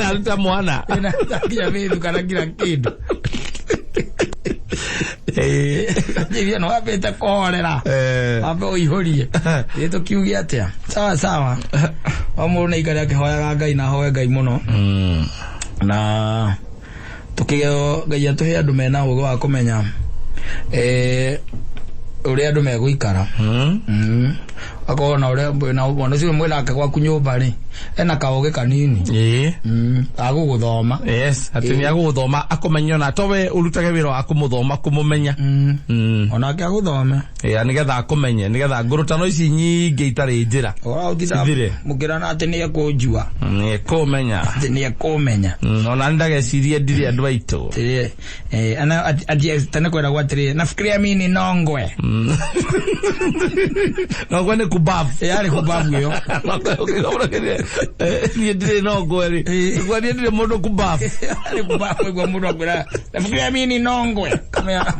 yaruta mwana. Ĩna nginya mĩthu kana nginya kĩndũ. Njĩrire nĩ wambĩte kũhorera. Wambe ũihũrie. Ĩ tũkiuge atĩa? Sawa sawa. O mũndũ nĩ aikare akĩhoyaga Ngai na ahoe Ngai mũno. Na tũkĩgeo Ngai atũhe andũ mena ũũgĩ wa kũmenya ũrĩa andũ megũikara. Akorwo na ũrĩa na mwana ũcio mwĩnake gwaku nyũmba rĩ, ena kaũgĩ kanini. Agũgũthoma. Yes, atĩ nĩ agũgũthoma akũmenye ona to we ũrutage wĩra wa kũmũthoma kũmũmenya. Onake agũthome. Nĩgetha akũmenye, nĩgetha ngũrũtano ici nyingĩ itarĩ njĩra. Ũra ũtinda Cithire. mũkĩrana atĩ nĩ ekũnjua. Nĩ ekũmenya. Atĩ nĩ ekũmenya. Ona nĩ ndagecirie ndirĩ andũ aitũ. Atĩrĩ, ana, ati, tene kwĩragwo atĩrĩ, nafikiria mimi ni nongwe. Nongwe nĩ kubabu. Yarĩ kubabu ĩyo. Niĩ ndirĩ nongwe rĩ. Ngwe niĩ ndirĩ mũndũ kubabu. Yarĩ kubabu ĩguo mũndũ akwĩra, nafikiria mimi ni nongwe. Kamera.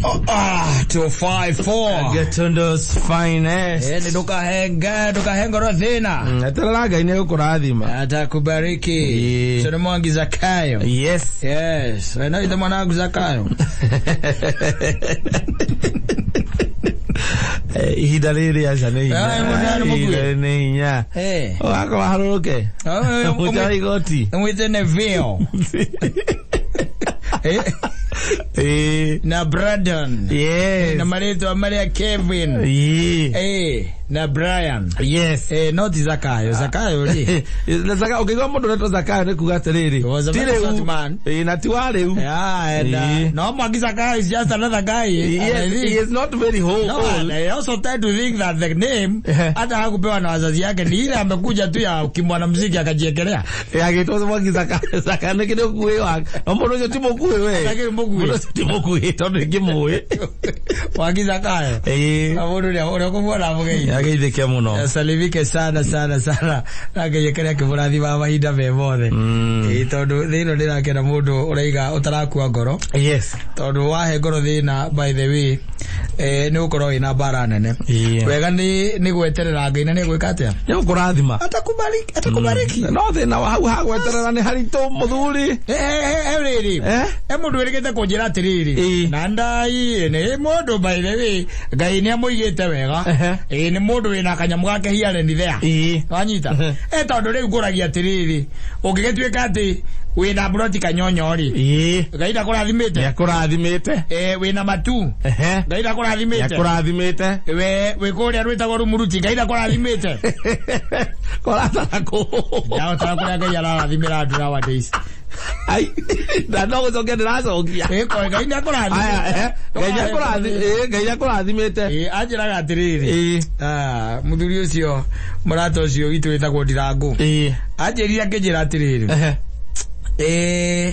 254. Gatundu's finest. Nĩ ndũkahe ngoro thĩna. Eterera Ngai nĩ egũkũrathima. Atakubariki. Ĩĩ. Ũcio nĩ Mwangi Zakayo. Yes. Yes, we no ithe mwanangu Zakayo. Ihinda rĩrĩ aca nĩ hinya. Eh, mũndũ arĩ mũkuĩ. Ihinda rĩrĩ nĩ hinya. Eh. Ũgakorwo harũrũke. Mũnja wa igoti. Mwite Neville. Eh, Ĩĩ. na Brandon. Yes. Na marĩtwa marĩa Kevin. Ĩĩ. Eh, na Brian. Yes. Eh, no ti Zakayo. Zakayo rĩ. Na Zakayo, ũngĩigua mũndũ ũretwo Zakayo nĩ kuga atĩrĩrĩ. He was a ti very rĩu. short man. Ĩĩ, na ti wa rĩu. Yeah, and Eh. no Mwangi Zakayo is just another guy. And I Yes, think- he is not very old. No, and I also tend to think that the name hata hakupewa na wazazi yake ni ile amekuja tu ya kimwanamuziki akajiekelea. Agĩtwo Mwangi Zakayo. Zakayo nĩ kĩndũ ũkuĩ wa. No mũndũ ũcio ti mũkuĩ we. Lakini mũkuĩ. Mũndũ ũcio ti mũkuĩ tondũ nĩngĩmũĩ. Mwangi Zakayo. Ĩĩ. Na mũndũ ũrĩa ũrĩa ũkũmuona amũgeithie. Ageithĩke mũno. Asalimike sana sana sana na Ngai ekere akĩmũrathima mahinda me mothe. Ĩĩ, tondũ thĩ ĩno ndĩrakena mũndũ ũraiga ũtarakua ngoro. Yes. Tondũ wahe ngoro thĩna by the way, nĩ ũgũkorwo wĩna mbara nene. Ĩĩ. Wega nĩ gweterera Ngai na nĩ egwĩka atĩa? Nĩ gũkũrathima. Atakubariki, atakubariki. No thĩna wa hau ha gweterera nĩ haritũ mũthuri. He rĩrĩ. Eh? He mũndũ wĩrĩgĩte kũnjĩra atĩrĩrĩ. Ĩĩ. Na ndai nĩ mũndũ by the way, Ngai nĩ amũigĩte wega. Ehe. Ĩĩ nĩ mũndũ wĩna kanyamũ gake hearing there. Ĩĩ. Wanyita? Tondũ rĩu ngũragia atĩrĩrĩ, ũngĩgĩtuĩka atĩ wĩna mburoti kanyonyo rĩ, Ĩĩ. Ngai ndakũrathimĩte. Nĩ akũrathimĩte. Wĩna matu, Ehe. Ngai Nĩ ndakũrathimĩte. akũrathimĩte. We wĩ kũrĩa rwĩtagwo Rumuruti, Ngai ndakũrathimĩte. Kũratara kũ. Ndahotaga kũrĩa Ngai ararathimĩra andũ nowadays. Ai, na no gũcokia ndĩracokia. Ĩĩ, Ngai nĩ Aya, akũrathimĩte. eh, Ngai nĩ akũrathi- ĩĩ, Ngai nĩ akũrathimĩte. Ĩĩ, anjĩraga atĩrĩrĩ. Ĩĩ. Ah, mũthuri ũcio mũrata ũcio witũ wĩtagwo Ndirangu. Ĩĩ. Anjĩrire akĩnjĩra atĩrĩrĩ. Ehe. Ĩĩ,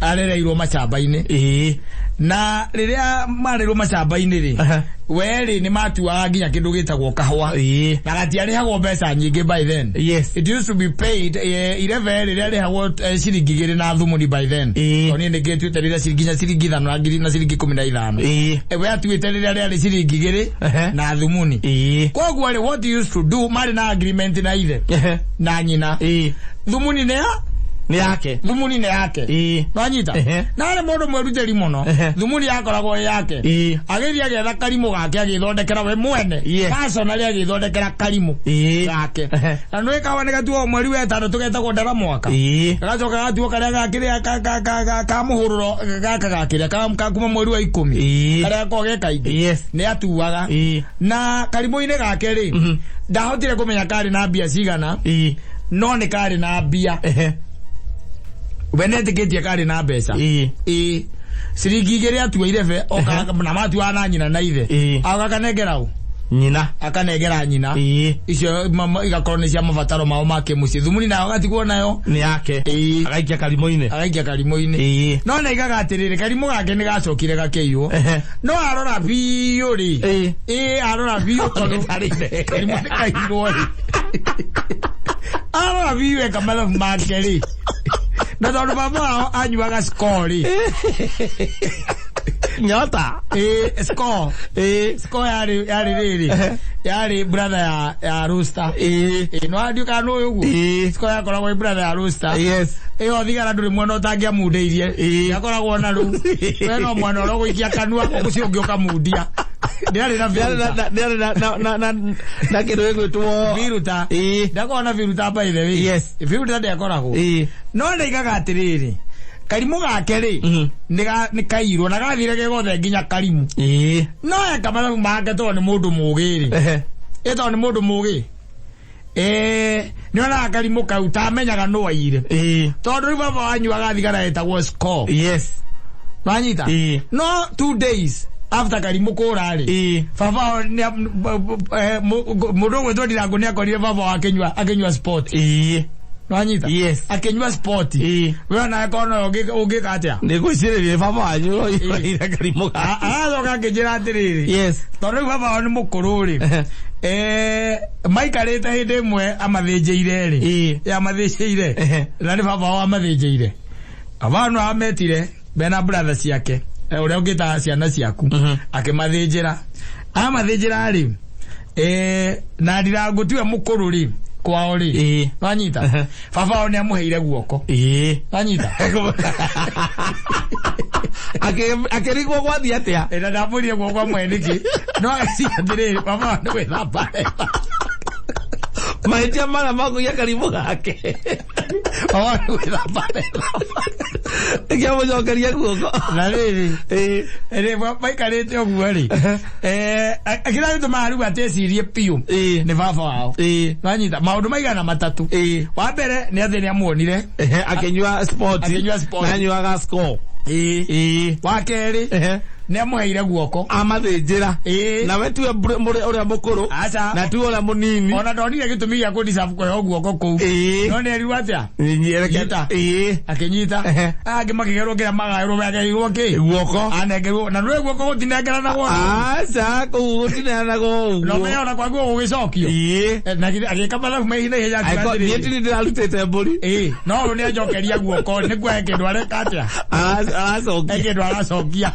arereirwo macamba-inĩ. Ĩĩ. Na rĩrĩa marerwo macamba-inĩ rĩ, Ehe. we rĩ nĩ matuaga nginya kĩndũ gĩtagwo kahũa. Ĩĩ. Na gatiarĩhagwo mbeca nyingĩ by then. Yes. It used to be paid irebe rĩrĩa rĩhagwo ciringi igĩrĩ na thumuni by then. Ĩĩ. Tondũ niĩ nĩngĩtuĩte rĩrĩa ciringi nginya ciringi ithano na ngiri na ciringi 15. Ĩĩ. We atuĩte rĩrĩa rĩarĩ ciringi igĩrĩ Ehe. na thumuni. Ĩĩ. Koguo rĩ, what you used to do, marĩ na agreement na ithe Ehe. na nyina. Ĩĩ. Thumuni nĩ ya Nĩ yake. thumuni nĩ yake. Ĩĩ. Nwanyita? Ehe. Na arĩ mũndũ mwĩrutĩri mũno. Ehe. Thumuni yakoragwo ĩ yake. Ĩĩ. Agĩthiĩ agĩetha karimũ gake agĩthondekera we mwene. Yes. Personally agĩthondekera karimũ Ĩĩ. gake. Ehe. Na nĩ kawa nĩ gatuo mweri wa ĩtano tũgetagwo ndara mwaka. Ĩĩ. Gagacoka gatuo karĩa gakĩrĩa ka mũhũrũro gaka gakĩrĩa ka kuma mweri wa 10. Ĩĩ. Karĩa gakoragwo ge kaingĩ. Yes. Nĩ atuaga. Ĩĩ. Na karimũ-inĩ gake rĩ, Mhm. ndahotire kũmenya karĩ na mbia cigana, Ĩĩ. no nĩ karĩ na mbia. Ehe. We nĩetĩkĩtie karĩ na mbeca. Ĩĩ. Ĩĩ. Ciringi igĩrĩ atua irebe, oka na matuaga na nyina na ithe. Ĩĩ. Agakanengera ũ? Nyina. Akanengera nyina. Ĩĩ. Icio igakorwo nĩ cia mabataro mao ma kĩmũciĩ. Thumuni nayo agatigwo nayo. Nĩ yake. Ĩĩ. Agaikia karimũ-inĩ. Agaikia karimũ-inĩ. Ĩĩ. No naigaga atĩrĩrĩ, karimũ gake nĩ gacokire gakĩiywo. Ehe. No arora biũ rĩ. Ĩĩ. Ĩĩ, arora biũ tondũ karimũ nĩ kaiyirwo rĩ. Arora biũ eka mathabu make rĩ. Na tondũ baba wao anyuaga Skol rĩ. Nyota. Ĩĩ, Skol. Ĩĩ. Skol yarĩ rĩrĩ. Yarĩ brother ya Rooster. Ĩĩ. Ĩĩ, no andiũ kana nũĩ ũguo? Ĩĩ. Skol yakoragwo ĩ brother ya Rooster. Yes. Ĩyo thigara ndũrĩ mwena ũtangĩamundĩirie. Ĩĩ. Yakoragwo na rũu. We no mwena ũrĩa ũgũikia kanua, ũcio ũngĩ ũkamundia. Ndĩarĩ na biruta. Ndĩarĩ na kĩndũ gĩgwĩtwo Biruta. Ĩĩ. Ndakoragwo na biruta by the way. Yes. Biruta ndĩakoragwo. Ĩĩ. No nĩigaga atĩrĩrĩ, karimũ gake rĩ, Mhm. nĩ kairwo na gathire ge gothe nginya karimũ. Ĩĩ. No eka mathabu make tondũ nĩ mũndũ mũũgĩ rĩ. Ehe. Ĩ tondũ nĩ mũndũ mũũgĩ. Nĩ onaga karimũ kau tamenyaga nũ aire. Ĩĩ. Tondũ rĩu baba wanyuaga thigara ĩtagwo Skol. Yes. Wanyita? Ĩĩ. No 2 days after karimũ kũra rĩ, Ĩĩ. baba wao mũndũ ũgwĩtwo Ndirangu nĩ akorire baba wao akĩnyua sport. Ĩĩ. Wanyita? Yes. Akĩnyua sport. Ĩĩ. We onawe korwo no ũngĩka atĩa? Nĩ ngwĩcirĩria baba wanyu ũroire karimũ gake. Aracoka akĩnjĩra atĩrĩrĩ. Yes. Tondũ rĩu baba wao nĩ mũkũrũ rĩ. Ehe. Maikarĩte hĩndĩ ĩmwe amathĩnjĩire rĩ. Ĩĩ. Amathĩnjĩire. Ehe. Na nĩ baba wao amathĩnjĩire. Baba wao no ametire mena brother ciake. Ũrĩa ũngĩta ciana ciaku. Akĩmathĩnjĩra, amathĩnjĩra rĩ, na Ndirangũ tiwe mũkũrũ rĩ kwao rĩ. Wanyita, baba wao nĩ amũheire guoko. Wanyita. Akĩrigwo gwathiĩ atĩa. Na ndamũrire guoko amwe nĩkĩ, no ageciria atĩrĩrĩ, baba wao nĩ gwĩthamba arethamba. Mahĩtia marĩa makũgia karimũ gake. Baba wao nĩ gwĩthamba arethamba. Nĩkĩamũcokeria guoko. Na rĩrĩ, rĩ maikarĩte ũguo rĩ, kĩrĩa gĩtũmaga rĩu atecirie biũ nĩ baba wao. Wanyita, maũndũ maigana matatũ. Wa mbere nĩ atĩ nĩ amuonire Akĩnyua sport. Akĩnyua sport. Na anyuaga score. Wa kerĩ, nĩ amũheire guoko. Amathĩnjĩra. Na we tiwe ũrĩa mũkũrũ. Aca. Na tiwe ũrĩa mũnini. Ona ndonire gĩtũmi gĩa kũ kũheo guoko kũu. No nĩ erirwo atĩa? Nyita. Akĩnyita. Angĩ makĩgerwo kĩrĩa magaĩrwo, magaĩrwo kĩ? Guoko. Anengerwo na nĩwe guoko gũtinengeranagwo. Aca, kũu gũtineanagwo Na ũguo. ũmenye ona kwaguo gũgĩcokio. Na agĩka mathabu ma ihenya ihenya akiuga Angĩkorwo niĩ atĩrĩrĩ, tini ndĩrarutĩte mbũri. No ũyũ nĩ anjokeria guoko nĩ kuoya kĩndũ areka atĩa? Aracokia. He kĩndũ aracokia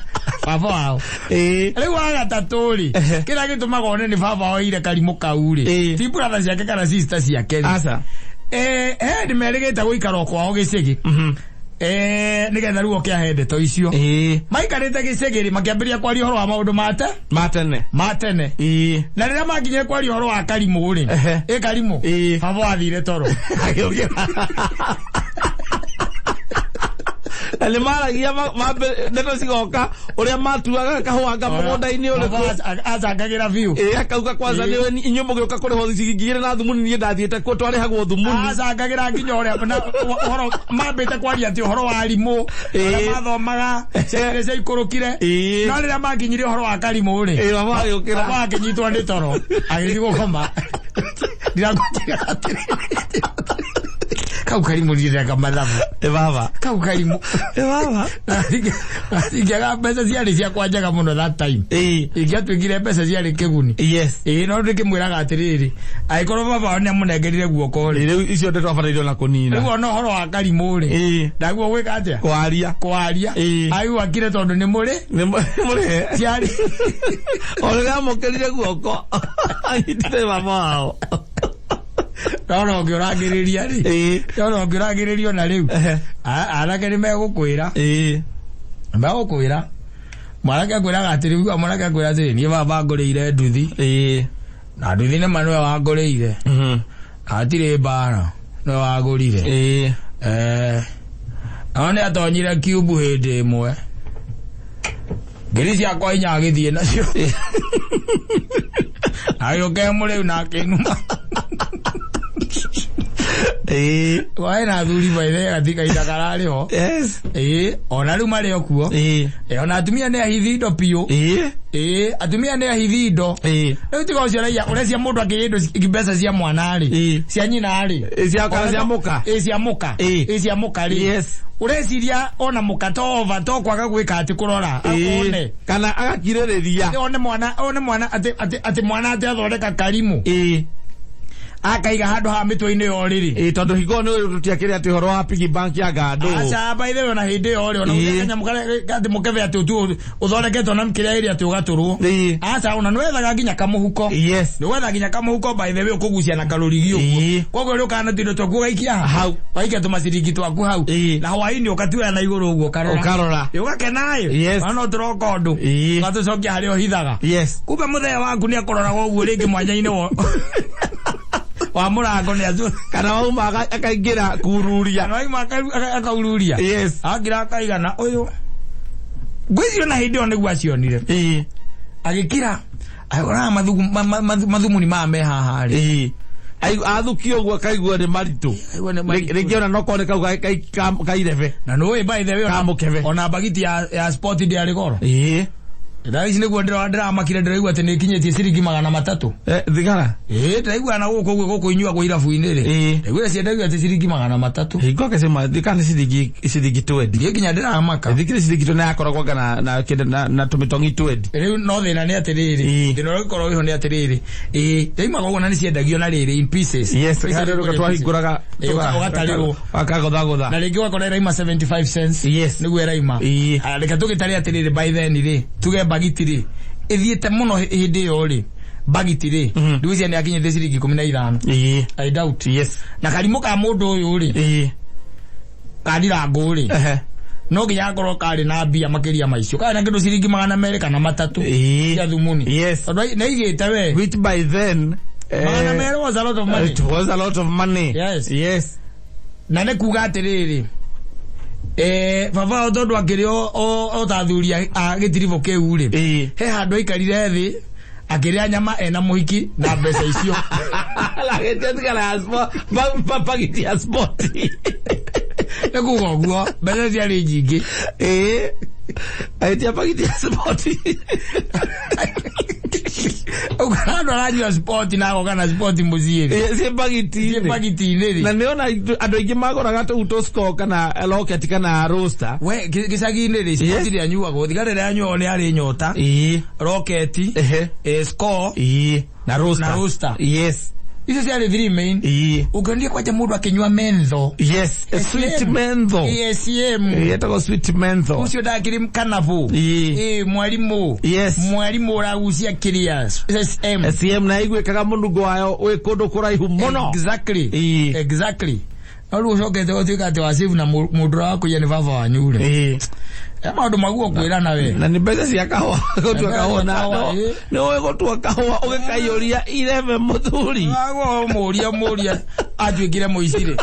baba wao. Rĩu wa gatatũ rĩ, kĩrĩa gĩtũmaga one nĩ baba oire karimũ kau rĩ, ti brother ciake kana sister ciake rĩ, Aca. He nĩ merĩgĩte gũikara o kwao gĩcĩgĩ, nĩgetha rĩu oke ahe ndeto icio. Maikarĩte gĩcĩgĩ rĩ, makĩambĩrĩria kwaria ũhoro wa maũndũ mate Ma tene. Ma tene. Na rĩrĩa makinyire kwaria ũhoro wa karimũ rĩ, ĩ karimũ, baba wathire toro. Agĩũkĩra. Na nĩ maragia ndeto cigoka ũrĩa matuaga kahũanga mũgũnda-inĩ ũrĩkũ. Baba acangagĩra biũ. Akauga kwanza nĩwe inyuĩ mũgĩũka kũrĩhwo ciringi igĩrĩ na thumuni, niĩ ndathiĩte kuo twarĩhagwo thumuni. Acangagĩra nginya ũrĩa na ũhoro mambĩte kwaria atĩ ũhoro wa arimũ arĩa mathomaga ciana iria ciaikũrũkire. No rĩrĩa makinyire ũhoro wa karimũ rĩ, Baba agĩũkĩra. Baba akĩnyitwo nĩ toro agĩthiĩ gũkoma. Ndirakũnjĩra atĩrĩrĩ, kau karimũ ndireka mathabu. Ĩ baba. Kau karimũ. Ĩ baba. Ingĩaga mbeca ciarĩ ciakwa njega mũno that time, ingĩatuĩkire mbeca ciarĩ kĩguni. No ndĩkĩmwĩraga atĩrĩrĩ, angĩkorwo baba wao nĩamũnengerire guoko rĩ, Rĩu icio ndeto abatairio na kũnina. Rĩu ona ũhoro wa karimũ rĩ, ndaguo gwĩka atĩa? Kwaria. Kwaria. Aigua akire tondũ nĩ mũrĩ Nĩ mũrĩhe. ciarĩ. O rĩrĩa amũkĩrire guoko anyitire baba wao. Nona ũngĩũrangĩrĩria rĩ, nona ũngĩũrangĩrĩria ona rĩu, anake nĩ megũkwĩra, megũkwĩra mwanake akwĩraga atĩrĩ, mwanake akwĩra atĩrĩ, niĩ baba ngũrĩire nduthi, na nduthi nĩ ma nĩwe wangũrĩire, na hatirĩ mbara, nĩwe wagũrire. No nĩ atonyire kiubu hĩndĩ ĩmwe, ngiri ciakwa inya agĩthiĩ nacio, agĩũka mũrĩu na akĩnuma. Waĩ na athuri baithe gatika kararĩ ho. Ona rĩu marĩ o kuo. Ona atumia nĩ ahithi indo biũ. Atumia nĩ ahithi indo. Rĩu tiga ũcio ũraiya ũrecia mũndũ akĩiya indo mbeca cia mwana rĩ, cia nyina rĩ. Cia kana cia mũka. Cia mũka. Cia mũka rĩ. Ũreciria ona mũka to over to kwaga gwĩka atĩ kũrora one. Kana agakirĩrĩria. One mwana, one mwana atĩ mwana atĩ athondeka karimũ, akaiga handũ ha mĩtwe-inĩ ya ũrĩrĩ. Tondũ hingo nĩ tũtiakĩrĩ atĩ ũhoro wa piggy bank ya ngandũ. Aca, by the way, ona hĩndĩ ĩyo rĩ, ona kanyamũ karĩa atĩ mũkebe atĩ ũtu ũthondeketwo na kĩrĩa ĩrĩa atĩ ũgatũrwo. Aca, ona nĩwethaga nginya kamũhuko. Nĩwetha nginya kamũhuko, by the way, ũkũgucia na karũrigi ũguo. Koguo rĩu kana tũindo twaku ũgaikia Hau. Waikia tũmaciringi twaku hau. Na hwaĩ-inĩ ũkatuoya na igũrũ ũguo ũkarora. Ũkarora. Ũgakena ĩ. Ona no tũroka ũndũ. Ũgatũcokia harĩa ũhithaga. Kumbe mũthee waku nĩ akũroraga ũguo rĩngĩ mwanya-inĩ wa mũrango nĩ acu. Kana wauma akaingĩra kururia. Kana wauma akaururia. Akira akaigana ũyũ. Ngwĩciria na hĩndĩ ĩyo nĩguo acionire. Agĩkira. Agĩkoraga mathumuni maya me haha rĩ. Athukio ũguo akaigua nĩ maritũ. Aigua nĩ maritũ. Rĩngĩ ona no korwo nĩ kau ka irebe. Na nĩũĩ by the way Ka mũkebe. ona mbagiti ya sport ndĩarĩ goro. Thaa ici nĩguo ndĩramakire, ndĩraigua atĩ nĩ ikinyĩtie ciringi 300. Eh, thigara. Ĩĩ, ndĩraigua na gũkũ ũguo, gũkũ inyuagwo irabu-inĩ rĩ. Ĩĩ. Ndaiguire ciendagio atĩ ciringi 300. Hingo kecima thikana ciringi 20. Ndiĩ nginya ndĩramaka. Thikiri ciringi 20 yakoragwo anga na na na na tũmĩtongi 20. Rĩu no thĩna nĩ atĩrĩrĩ, Ĩĩ. thĩna ũrĩa ũngĩkorwo wĩho nĩ atĩrĩrĩ, ĩĩ ndaima koguo na nĩ ciendagio na rĩrĩ in pieces. Yes, Icio harĩ nĩ rũka pieces. twahingũraga. Ĩĩ, ũgatarĩrwo. Wakagũthagũtha. Na rĩngĩ ũgakora ĩraima 75 cents. Yes. Nĩguo ĩraima. Ĩĩ. Aya, reke tũgĩtare atĩrĩrĩ, by then rĩ, tuge bagiti rĩ ĩthiĩte mũno hĩndĩ ĩyo rĩ, bagiti rĩ, ndigucia nĩ akinyĩte ciringi 15. Ĩĩ. I doubt. Yes. Na karimũ ka mũndũ ũyũ rĩ, Ĩĩ. kandirangũ rĩ, Ehe. no nginya akorwo karĩ na mbia makĩria ma icio, karĩ na kĩndũ ciringi 200 kana 300 Ĩĩ. cia thumuni. Yes. Tondũ nĩaigĩte we. Which by then 200 was a lot of money. It was a lot of money. Yes. Yes. Na nĩ kuga atĩrĩrĩ, baba wao tondũ akĩrĩ o ta athuri a gĩtiribũ kĩu rĩ, Ĩĩ. he handũ aikarire thĩ akĩrĩa nyama ena mũhiki na mbeca icio. Lagĩtia thigara ya sport, bagiti ya sport. Nĩ kuga ũguo mbeca ciarĩ nyingĩ. Ĩĩ. Agĩtia bagiti ya sport. Ũkora andũ aranyua sport na agoka na sport mũciĩ rĩ. Ĩĩ, ciĩ bagiti-inĩ. Ciĩ bagiti-inĩ rĩ. Na nĩona andũ aingĩ magũraga tũu tũ score kana rocket kana roaster. We gĩcagi-inĩ rĩ, sport Yes. ĩrĩa anyuagwo, thigara ĩrĩa anyuagwo nĩ arĩ nyota, Ĩĩ. rocket, Ehe. score Ĩĩ. Na roaster. Na roaster. Yes. Icio ciarĩ three main. Ĩĩ. Ũngĩonire kwanja mũndũ akĩnyua mentho. Yes. A sweet mentho. ASM. Ĩĩ, ĩtagwo sweet mentho. Ũcio ndakĩrĩ kanabu. Ĩĩ. Ĩĩ, mwarimũ. Yes. Mwarimũ ũragucia kĩrĩa SM. SM na iguĩkaga mũnungo wayo wĩ kũndũ kũraihu mũno. Exactly. Ĩĩ. Exactly. No rĩu ũcokete ũtuĩka atĩ wa save na mũndũ ũrĩa wakũiya nĩ baba wanyu rĩ. Ĩĩ. E maũndũ maguo kwĩrana we. Na nĩ mbeca cia kahũa, gũtua kahũa na Kahũa, ĩĩ. nĩ ũĩ gũtua kahũa ũgĩkaiyũria irebe mũthuri. Agwo mũria atuĩkire mũici rĩ.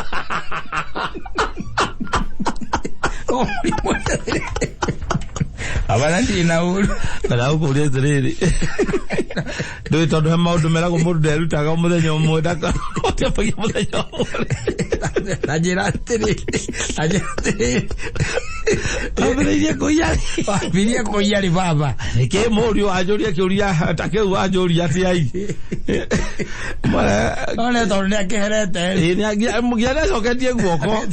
Ũmũria. Abana ndirĩ na ũru. Na ndagũkũria atĩrĩrĩ, ndũĩ tondũ he maũndũ meragwo mũndũ nderutaga mũthenya ũmwe, ndakahotiabagia mũthenya ũmwe. Na njĩra atĩrĩrĩ, na njĩra atĩrĩrĩ. Wambĩrĩirie kũiya rĩ? Wambirie kũiya rĩ baba? Nĩkĩ mũriũ anjũria kĩũria ta kĩu anjũria atĩ ai. None tondũ nĩ akĩherete rĩ. Ĩĩ, nginya nĩacoketie guoko.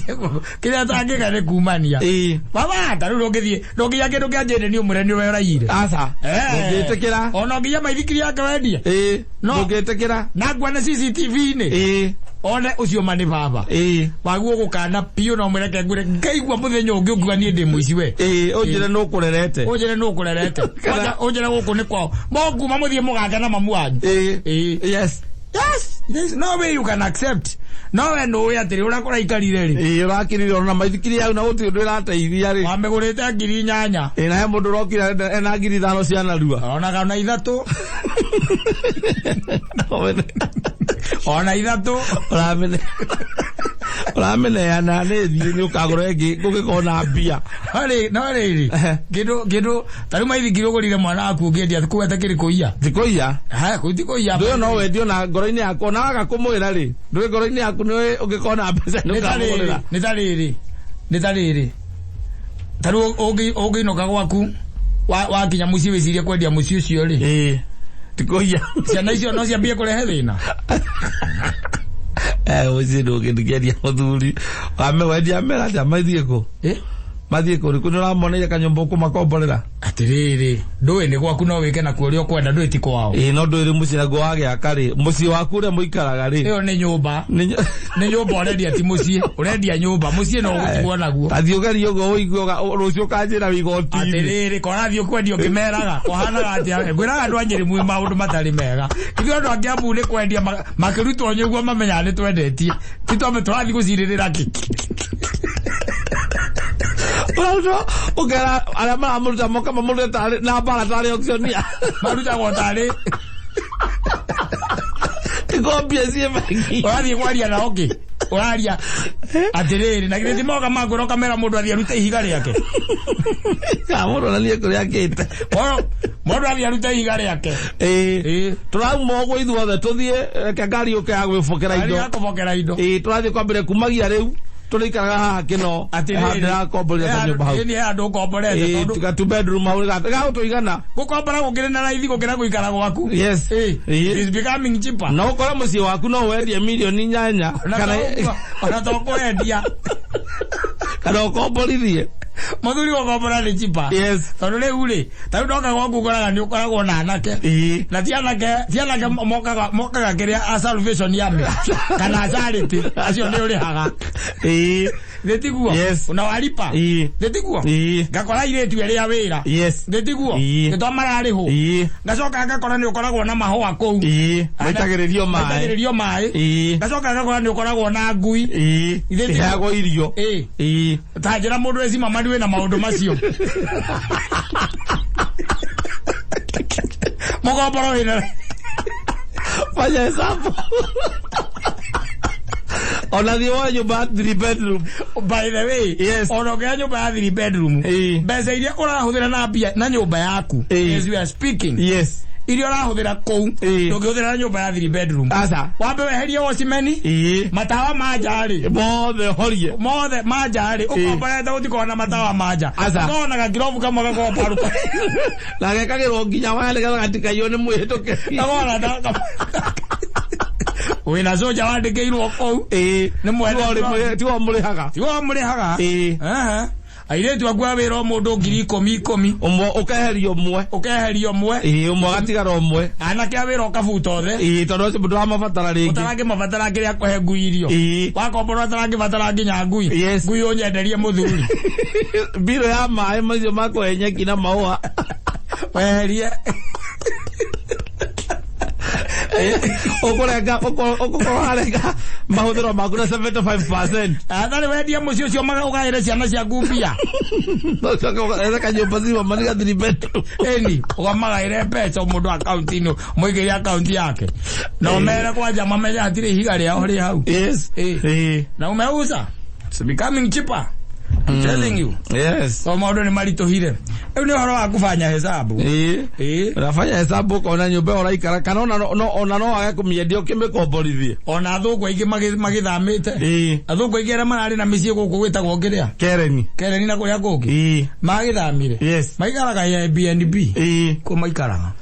Kĩrĩa atangĩka nĩ kumania. Ĩĩ. Baba, ta rĩu ndũngĩthiĩ, ndũngĩiya kĩndũ kĩa njĩndĩ nĩ ũmwĩre nĩ we ũraiyire. Aca. Ndũngĩtĩkĩra. Ona nginya maithikiri yake wendie. Ĩĩ. No. Ndũngĩtĩkĩra. Na nguone CCTV-inĩ. Ĩĩ. One ũcio ma nĩ baba. Ĩĩ. Waguo gũkana biũ no mwĩreke ngwĩre ngaigua mũthenya ũngĩ ũngiuga niĩ ndĩ mũici we. Ĩĩ, ũnjĩre nũkũrerete. Ũnjĩre nũ ũkũrerete. Kwanja ũnjĩre gũkũ nĩ kwao. Mokuma mũthiĩ mũgake na mamu wanyu. Ĩĩ. Ĩĩ. Yes. Yes, there is no way you can accept. No we nũĩ atĩrĩ ũrĩa kũraikarire rĩ. Ĩĩ, ũrakirire ona maithikiri yau na gũtirĩ ũndũ ĩrateithia rĩ. Wamĩgũrĩte 8,000. Ĩĩ, na he mũndũ ũrokire ena 5,000 cia narua. Ona kana 3. Ona 3. Ũramene. Ũrameneana nĩ thiĩ nĩ ũkagũra ĩngĩ gũgĩkorwo na mbia. No rĩrĩ, kĩndũ ta rĩu maithikiri ũgũrire mwana waku ũngĩendia kuga atakĩrĩ kũiya. Ti kũiya. Ha, kũu ti kũiya. Ndũĩ no wendio na ngoro-inĩ yaku ona waga kũmwĩra rĩ, ndũĩ ngoro-inĩ yaku nĩ ũngĩkorwo na mbeca nĩ Nĩ ta rĩrĩ, ũkamũgũrĩra. nĩ ta rĩrĩ, nĩ ta rĩrĩ. Ta rĩu ũngĩinũka gwaku wakinya mũciĩ wĩcirie kwendia mũciĩ ũcio rĩ. Ĩĩ. Ti kũiya. Ciana icio no ciambie kũrehe thĩna. Eh, ũcio ndũngĩndikĩria mũthuri. Wamĩwendia mera atĩa mathiĩ kũ? Eh? Mathiĩ kũ? Rĩu nĩ ũramoneire kanyũmba ũkũmakomborera? Atĩrĩrĩ, ndũĩ nĩ gwaku no wĩke nakuo ũrĩa ũkwenda, ndũĩ ti kwao. Ĩĩ, no ndũĩ rĩu mũciĩ naguo wagĩaka rĩ, mũciĩ waku ũrĩa mũikaraga rĩ. Ĩyo nĩ nyũmba. Nĩ Nĩ nyũmba ũrendia ti mũciĩ, ũrendia nyũmba, mũciĩ no ũgũtigwo naguo. Ta thiĩ ũgerie ũguo ũigue rũciũ ũkanjĩra wĩ igoti-inĩ. Atĩrĩrĩ, korathiĩ kwendia ũkĩmeraga, kũhanaga atĩa? Ngwĩraga andũ a Nyĩrĩ mwĩ maũndũ matarĩ mega. Ithuĩ andũ a Kĩambu nĩ kwendia makĩrutwo nĩguo mamenyaga nĩ twendetie. Ti twambe tũrathiĩ gũcirĩrĩra kĩ? Ũrarutwo ũkera arĩa maramũruta moka mamũrute tarĩ na mbara tarĩ auctioneer. Marutagwo tarĩ Ikombia ciĩ bengi. Ũrathiĩ kwaria nao kĩ? Ũraria atĩrĩrĩ, na githĩ ti moka makwĩra ũkamera mũndũ athiĩ arute ihiga rĩake. Ka mũndũ onanie kũrĩa akĩte. Mũndũ athiĩ arute ihiga rĩake. Ĩĩ. Ĩĩ. Tũrauma ũguo ithuothe tũthiĩ, reke ngari yũke ya gwĩbokera Ngari indo. ya kũbokera indo. Ĩĩ, tũrathiĩ kwambĩrĩria kumagia rĩu. Tũrĩikaraga haha kĩno. Ndĩrakomborire kanyũmba hau. Ĩni he handũ ũkomborete Ĩĩ, tondũ tiga two bedroom hau gagũtũigana. Gũkombora gũkĩrĩ na raithi gũkĩra gũikara gwaku. Yes. Ĩĩ. Ĩĩ. It is becoming cheaper. No ũkore mũciĩ waku no wendie 8 milioni Ona kana ona to kwendia. Kana ũkomborithie. Mũthuri, gũkombora nĩ cheaper. Tondũ rĩu rĩ, ta rĩu ndoka gwaku ũkoraga nĩ ũkoragwo na anake. Na ti anake mokaga kĩrĩa a Salvation Army kana charity, acio nĩ ũrĩhaga. Thĩ tiguo? Yes. Unawalipa. Thĩ tiguo? Ĩĩ. Ngakora airĩtu erĩ a wĩra. Thĩ tiguo? Ĩĩ. Nĩ to mararĩhwo. Ngacoka ngakora nĩ ũkoragwo na mahũa kũu. Maitagĩrĩrio maĩ. Maitagĩrĩrio maĩ. Ngacoka ngakora nĩ ũkoragwo na ngui. Ithe tiguo? Iheagwo irio. Ĩĩ. Ta njĩra mũndũ ecima mani wĩna maũndũ macio. Mũkomboro wĩna Fanya hesabu. Ona thiĩ woe nyũmba ya three bedroom. By the way, ona ũngĩoya nyũmba ya three bedroom, mbeca iria ũrahũthĩra na mbia na nyũmba yaku, as we are speaking, iria ũrahũthĩra kũu, ndũngĩhũthĩra na nyũmba ya three bedroom. Aca. Wambe weherie wocimeni, matawa ma nja rĩ, Mothe horie. Mothe ma nja rĩ, ũkomborete gũtikorwo na matawa ma nja. Aca. Ũkorwo na gakirobu kamwe gakorwo paru. Na gekagĩrwo nginya waya nĩgetha gatikaiywo nĩ mwĩhĩtũkĩri. Gakorwo na wĩna soja wandĩkĩirwo kũu. Nĩ mwene. Tiwe mũrĩhaga. Tiwe mũrĩhaga. Ĩĩ. Aha. Airĩtu aku a wĩra o mũndũ 10,000 10,000. Ũmwe ũkeheria ũmwe. Ũkeheria ũmwe. Ĩĩ, ũmwe agatigara ũmwe. Anake a wĩra ũkabuta othe. Ĩĩ, tondũ acio ndũramabatara rĩngĩ. Ũtarangĩmabatara kĩrĩa kũhe ngui irio. Wakomborwo ũtarangĩbatara nginya ngui. Ngui ũnyenderie, mũthuri. Mbirũ ya maĩ macio makũhe nyeki na mahũa. Weherie. Ũkũrenga, ũgũkorwo warenga mahũthĩro maku na 75%. Atharĩ wendie mũciĩ ũcio ũgaĩre ciana ciaku mbia. Ũcoke ũgethe kanyũmba cima maniga three bedroom. Ĩni ũkamagaĩre mbeca o mũndũ akaunti-inĩ, mũigĩre akaunti yake na ũmere kwanja mamenye hatirĩ ihiga rĩao rĩ hau. Na umeuza, it's becoming cheaper. I'm telling you. So maũndũ nĩ maritũhire. Rĩu nĩ ũhoro wa kũbanya hesabu. Unafanya hesabu ũkona nyũmba ĩyo ũraikara kana ona no wage kũmĩendia ũkĩmĩkomborithie. Ona athũngũ aingĩ magĩthamĩte, athũngũ aingĩ arĩa mararĩ na mĩciĩ gũkũ gwĩtagwo kĩrĩa Kereni. Kereni na kũrĩa kũngĩ, magĩthamire, maikaraga Airbnb. Kũ maikaraga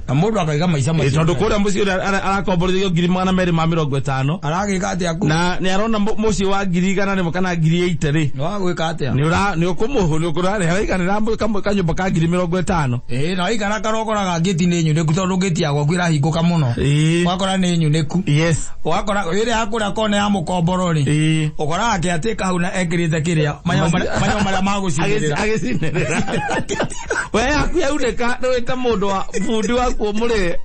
na mũndũ akaiga maica macio. Tondũ kũrĩa mũciĩ ũrĩa arakomborithio 250,000. Aragĩka atĩa kũ? Na nĩ arona mũciĩ wa 100,000 kana 80,000 rĩ, Nĩ wagwĩka atĩa? nĩ ũra nĩ ũkũmũhũ nĩ ũkũrarĩha kanyũmba ka 50,000. Ĩĩ, na waikara karokoraga ngĩti nĩ nyunĩku tondũ ngĩti ya gwaku ĩrahingũka mũno. Ũgakora nĩ nyunĩku. Ũgakora ĩrĩa ya kũrĩa kona ya mũkomboro rĩ, ũkoraga kĩatĩka hau na ekĩrĩte kĩrĩa manyamũ marĩa magũcinĩrĩra. Agĩcinĩrĩra. We yaku yaunĩka nĩ wĩte mũndũ wa bundi waku ũmũrĩhe.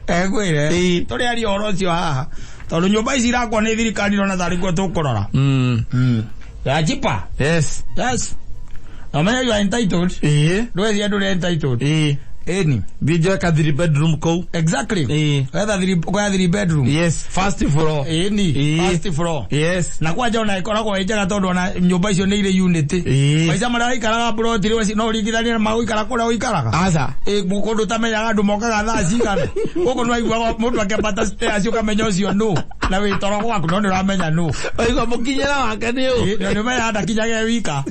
Ekwĩre tũrĩ aria ũhoro ũcio haha tondũ nyũmba ici irakwo nĩ thirikari irona tarĩ kuo tũkũrora. Ya cheaper. Yes, na ũmenye you are entitled. Ndwethia ndũrĩ entitled. Ĩni. Thiĩ njoe ka three bedroom kũu. Wetha three, ũkoya three bedroom. Yes, first floor. Ĩni. First floor. Na kwanja ona ĩkoragwo ĩ njega tondũ ona nyũmba icio nĩ irĩ unit. Maica marĩa waikaraga ploti rĩ, no ũringithanie na magũikara kũrĩa ũikaraga. Aca. Ĩ kũndũ ũtamenyaga andũ mokaga thaa cigana. Gũkũ nĩ waiguaga mũndũ akĩambata stairs ũkamenya ũcio nũ, na wĩ toro gwaku no nĩ ũramenya nũ. Waigua mũkinyĩra wake nĩ ũ. Ĩ, na nĩ ũmenyaga ndakinyaga e wika.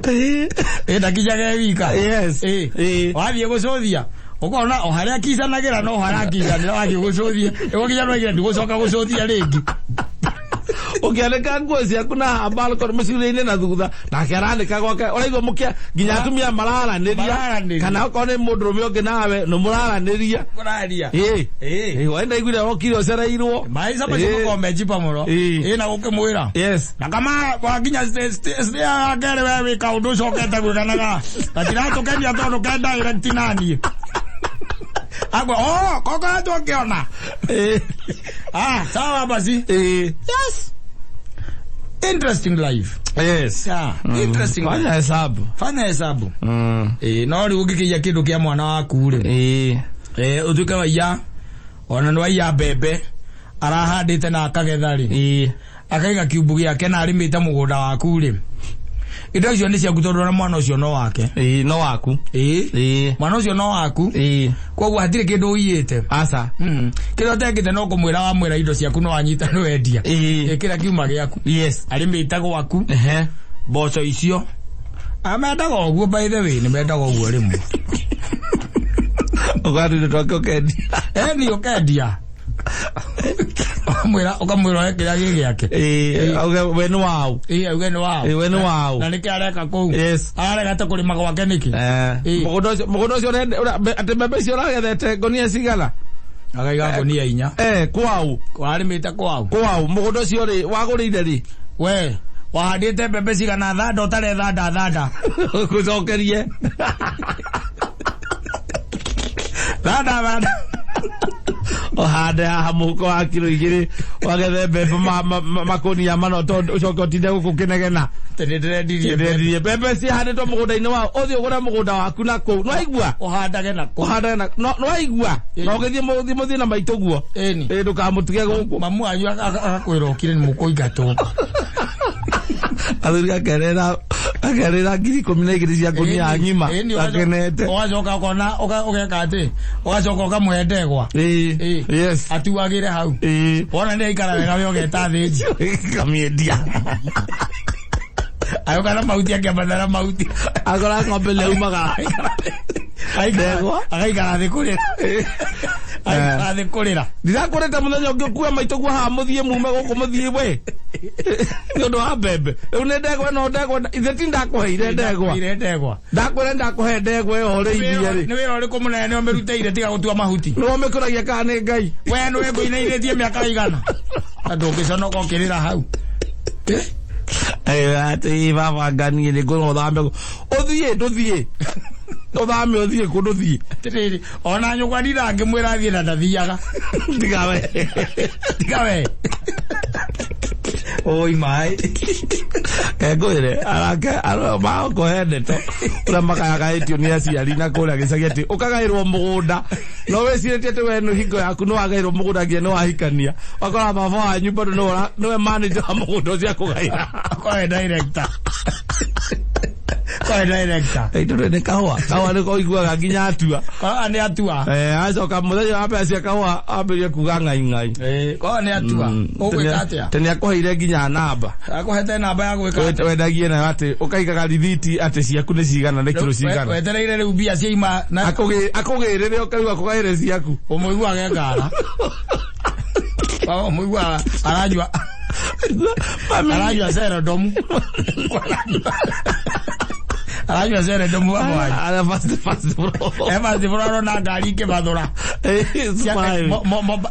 Ĩ, ndakinyaga e wika. Ĩ. Wathiĩ gũcũthia ũkona o harĩa akicanagĩra no harĩa akicanĩra wathiĩ gũcũthia ĩgũkinya nĩwaigire ndigũcoka gũcũthia rĩngĩ. Ũkĩanĩka nguo ciaku na balcony mũciurĩ-inĩ na thutha nake aranĩka gwake, ũraigua mũkĩa nginya atumia mararanĩria. Mararanĩria. Kana okorwo nĩ mũndũrũme ũngĩ nawe nĩ mũraranĩria. Kũraria. Ĩĩ, wenda iguire wokire ũcereirwo. Maica macio makoragwo me cheaper mũno. Ĩ, na gũkĩmwĩra na kama wakinya ya kerĩ we wĩ kaũndũ ũcokete gwĩkanaga gatiratũkenia tondũ ke direct naniĩ agwe oh kokoretwo ũkĩona. Ah, sawa basi. Yes, interesting life. Yeah, interesting life. Fanya hesabu. Fanya hesabu. Ĩ, no rĩu ũngĩkĩiya kĩndũ kĩa mwana waku rĩ, ũtuĩke waiya, ona nĩ waiya mbembe arahandĩte na akagetha rĩ, akaiga kiumbu gĩake na arĩmĩte mũgũnda waku rĩ. Indo icio nĩ ciaku tondũ ona mwana ũcio no wake. Ĩĩ, no waku. Ĩĩ. Ĩĩ. Mwana ũcio no waku. Ĩĩ. Koguo hatirĩ kĩndũ ũiyĩte. Aca. Kĩrĩa ũtekĩte no kũmwĩra wamwĩra indo ciaku no wanyita nĩ wendia. Ĩĩ. Ĩkĩra kiuma gĩaku. Yes. Arĩmĩte gwaku. Ehe. Mboco icio. Amendaga ũguo, by the way, nĩ mendaga ũguo rĩmwe. Ũgatwĩra twake ũkendia. Eni ũkendia. Ũkamwĩra ũkamwĩra oe kĩrĩa gĩ gĩake. Ĩĩ, auge we nĩ waũ. Ĩĩ, auge nĩ wao. Ĩĩ, we nĩ waũ. Na nĩkĩ areka kũu? Yes. Ararega ta kũrĩma gwake nĩkĩ? Eh. Ĩĩ. Mũgũnda ũcio atĩ mbembe icio ũragethete ngonia cigana? Agaiga ngonia 4. Eh, kwaũ. Warĩmĩte kwao. Kwaũ, mũgũnda ũcio rĩ, wagũrĩire rĩ? We, wahandĩte mbembe cigana thanda ũtarĩ thanda thanda. Gũcokerie. Thanda thanda. Ũhande haha mũhuko wa kiro 2 wagethe mbembe makũnia mana tondũ ũcoke ũtinde gũkũ ũkĩnegena. Atĩ nĩndĩrendirie mbembe. Ndĩrendirie mbembe cihandĩtwo mũgũnda-inĩ wao, ũthiĩ ũgũre mũgũnda waku na kũu. Nĩwaigua? Ũhandage na kũu. Ũhandage na no nĩwaigua? Ĩĩ. Na ũgĩthiĩ mũthiĩ mũthiĩ na maitũ guo. Ĩni. Ĩĩ, ndũkamũtige gũkũ. Mamu wanyu agakwĩra ũkire nĩ mũkũingatwo. Athuri akerera 12,000 cia ngũnia ng'ima Ĩni, akenete. ũgacoka ũkona ũgeka atĩ ũgacoka ũkamũhe ndegwa. Ĩĩ. Ĩĩ. Yes. Atuagĩre hau. Ĩĩ. Wona nĩ aikara wega we ũgeta thĩnji. Kamĩendia. Agĩũka na mahuti akĩambatha na mahuti. Akora ng'ombe nĩ yaumaga. Ndegwa. Agaikara thĩ kũrĩra. Agaikara thĩ kũrĩra. Ndirakwĩrĩte mũthenya ũngĩ ũkue maitũ guo haha mũthiĩ mume gũkũ mũthiĩ we. Nĩ ũndũ wa mbembe. Rĩu nĩ ndegwa ĩno ndegwa ithe ti ndakũheire ndegwa. Ire ndegwa. Ndakwĩra ndakũhe ndegwa ĩyo ũrĩithie rĩ. Nĩ wĩra ũrĩkũ mũnene ũmĩrutĩire tiga gũtua mahuti? Nĩwe ũmĩkũragia kana nĩ Ngai? We nĩwe ngũinainĩtie mĩaka igana. Na ndũngĩconoka ũkĩrĩra hau. Atĩ baba nganie nĩ ngũra ũthame ũthiĩ ndũthiĩ. Ũthame ũthiĩ kũ ndũthiĩ. Atĩrĩrĩ, ona nyũkwa ndira ngĩmwĩra athiĩ na ndathiaga. Tiga we. Tiga we. Oi maĩ. Ngwĩre arake arĩa makũhe ndeto ũrĩa makayagaĩtio nĩ aciari na kũrĩa gĩcagi atĩ ũkagaĩrwo mũgũnda no wĩcirĩtie atĩ we nĩ hingo yaku nĩ wagaĩrwo mũgũnda nginya nĩ wahikania wakora baba wanyu bado nĩwe manager wa mũgũnda ũcio akũgaĩra. Kwa director. Kwa director. Tondũ nĩ kahũa kahũa nĩko ũiguaga nginya atua. Kwa nĩ atua. Acoka mũthenya wa mbeca cia kahũa ambĩrĩrie kuga ngai ngai. Kwa nĩ atua. Ũgwĩka atĩa? Tene akũheire nginya namba. Akũhete namba ya gwĩka atĩa? Wendagie nayo atĩ ũkaigaga rithiti atĩ ciaku nĩ cigana nĩ kiro cigana. Wetereire rĩu mbia ciaima na Akũgĩrĩre ũkaigua akũgaĩre ciaku. Ũmũiguaga ngara. Ũmũiguaga aranyua. Aranyua ceredomu. Aranyua ceredomu baba wanyu. Ara fast fast bro. E fast bro arona ngari ikĩbathũra. Smile.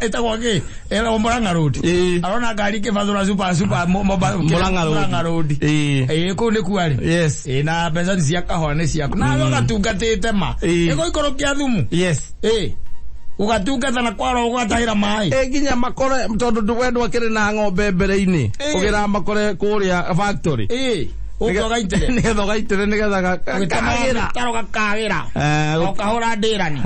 Ĩtagwo kĩ? Ĩragwo Murang'a Road. Ĩĩ. Arona ngari ikĩbathũra super super Murang'a Road. Murang'a Road. Ĩĩ. Ĩĩ, kũu nĩkuo arĩ. Yes. Ĩĩ, na mbeca nĩ cia kahũa nĩ ciaku. Nawe ũgatungatĩte ma. Ĩĩ. Ĩgũikũrũkia thumu. Yes. Ĩĩ. Ũgatungata na kwaro ũgatahĩra maĩ. Ĩ nginya makore tondũ we ndwakĩrĩ na ng'ombe mbere-inĩ. Ĩĩ. Ũgĩra makore kũrĩa factory. Ĩĩ. Ũke ũgaitĩre. Nĩgetha ũgaitĩre nĩgetha gakagĩra. Taro gakagĩra. Ũkahũra ndĩrani.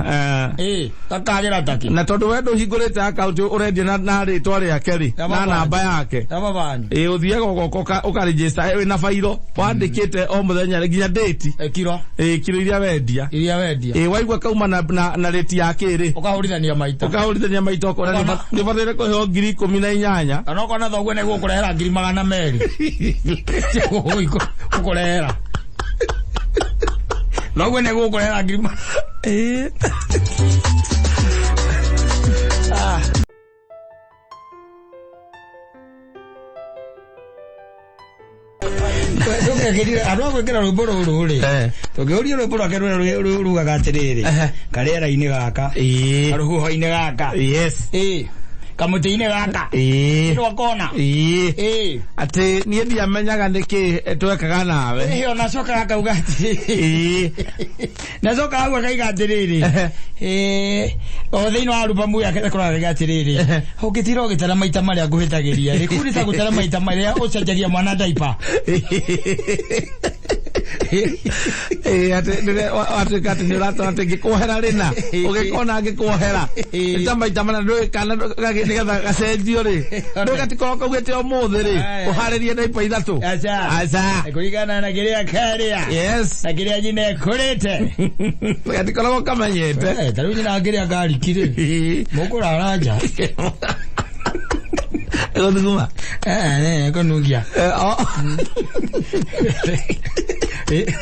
Ĩĩ, gakagĩra takĩ. Na tondũ we ndũhingũrĩte account ũrendia na rĩtwa rĩake rĩ, Ya na baba namba yake. Ya baba wanyu. Ĩ ũthiaga ũgoka ũkaregister wĩna bairo wandĩkĩte o mũthenya nginya date. Ĩ, kiro. Ĩ kiro iria wendia. Iria wendia. Ĩ waigua kauma na rate ya kĩrĩ. Ũkahũrithania maita. Ũkahũrithania maita ũkona nĩ ũbataire kũheo 18,000. Kana ũkona thoguo nĩ gũkũrehera 200,000. Gũkũrehera. Thoguo nĩ gũkũrehera ngiri ma- Ĩ. Ndũngĩkĩrire andũ a gwĩkĩra rwĩmbo rũrũ rĩ. Tũngĩũria rwĩmbo rwake rũrĩa rugaga atĩrĩrĩ. Karĩera-inĩ gaka. Ĩ. Karũhuho-inĩ gaka. Yes. Ĩ. Kamũtĩ-inĩ gaka. Ĩ. Rwakona. Ĩ. Ĩ. Atĩ niĩ ndiamenyaga nĩkĩ twekaga nawe. Ĩ, ona acokaga akauga atĩrĩrĩ. Ĩ. Na acokaga hau akauga atĩrĩrĩ. Ĩ, o thĩinĩ wa alubamu yake akoragwo akauga atĩrĩrĩ. Ũngĩtira ũgĩtara maita marĩa ngũhĩtagĩria rĩ, kũu nĩ ta gũtara maita marĩa ũcenjagia mwana diaper. Ĩĩ, atĩ watuĩka atĩ nĩ ũratona atĩ ngĩkuohera rĩna ũgĩkona ngĩkuohera nĩ ta maita mana ndũĩ kana nĩgetha gacenjio rĩ, ndũĩ gatikorwo kaugĩte ũmũthĩ rĩ ũharĩrie ndaipa ithatũ. Aca. Aca. Kũringana na kĩrĩa karĩa na kĩrĩa nyina ĩkũrĩte. Gatikoragwo kamenyete. Ta rĩu nyina angĩrĩa ngariki rĩ, mũkũrara nja. Gũthuguma. Kũnungia. Eh, oh.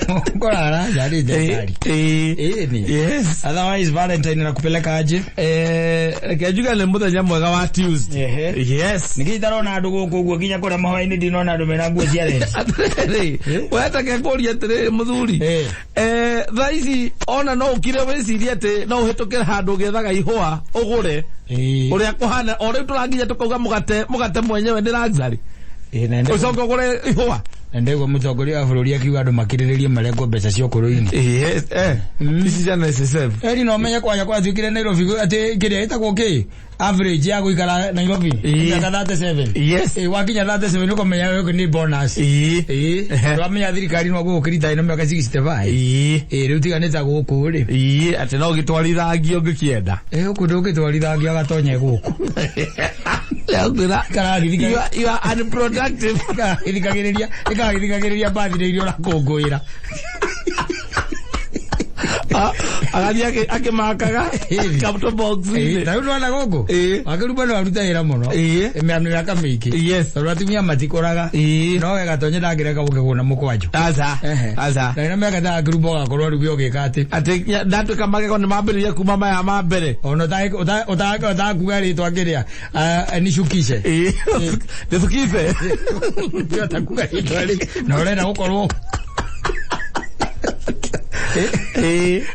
Mũkũrara nja rĩ ngari. Ĩni. Yes. Otherwise Valentine nakupeleka aje? Reke njuge nĩ mũthenya mwega wa Tuesday. Yes. Nĩkĩ itarona andũ gũkũ ũguo nginya kũrĩa mahoya-inĩ ndinona andũ mena nguo cia red. Atĩrĩrĩ, wetake kũria atĩrĩrĩ mũthuri. Thaa ici ona no ũkire wĩcirie atĩ no ũhĩtũkĩre handũ ũgĩethaga ihũa ũgũre ũrĩa kũhana o rĩu tũranginya tũkauga mũgate mũgate mwenyewe nĩ luxury, Na ũcoke ũgũre ihũa. Na ndegwa mũtongoria wa bũrũri akiuga andũ makirĩrĩrie marengwo mbeca cia ũkũrũ-inĩ. Yes, ici cia NSSF. Eri no menye kwanja kwatuĩkire Nairobi atĩ kĩrĩa ĩtagwo kĩ average ya gũikara Nairobi mĩaka 37. Wakinya 37 ũkamenya gũkũ nĩ bonus. Wamenya thirikari no gũgũkĩrita ĩno mĩaka 65. Rĩu tiga nĩ ta gũkũ rĩ. Ĩĩ, atĩ no ũgĩtwarithangio ũngĩkĩenda. Gũkũ ndũngĩtwarithangia agatonye gũkũ. Yakwĩra Karagithika- you are unproductive. Ĩkaragithikagĩrĩria ĩkaragithikagĩrĩria birthday iria ũrakũngũĩra. Agathiĩ akĩmakaga capital box-inĩ. Ta rĩu nĩwona gũkũ Wakĩruba no aruta wĩra mũno mĩaka mĩingĩ tondũ atumia matikũraga no we Gatonye ndangĩreka gũkĩgwo na mũkwanjũ. Aca. Aca. Na ĩno mĩaka ta Akĩruba ũgakorwo rĩu ũgĩka atĩ Atĩ ndatuĩka magego nĩ mambĩrĩria kuma maya ma mbere. Ona ũtakuga rĩtwa kĩrĩa nishukishe. Nĩtũkibe. Ũtakuga rĩtwa rĩ na ũrenda gũkorwo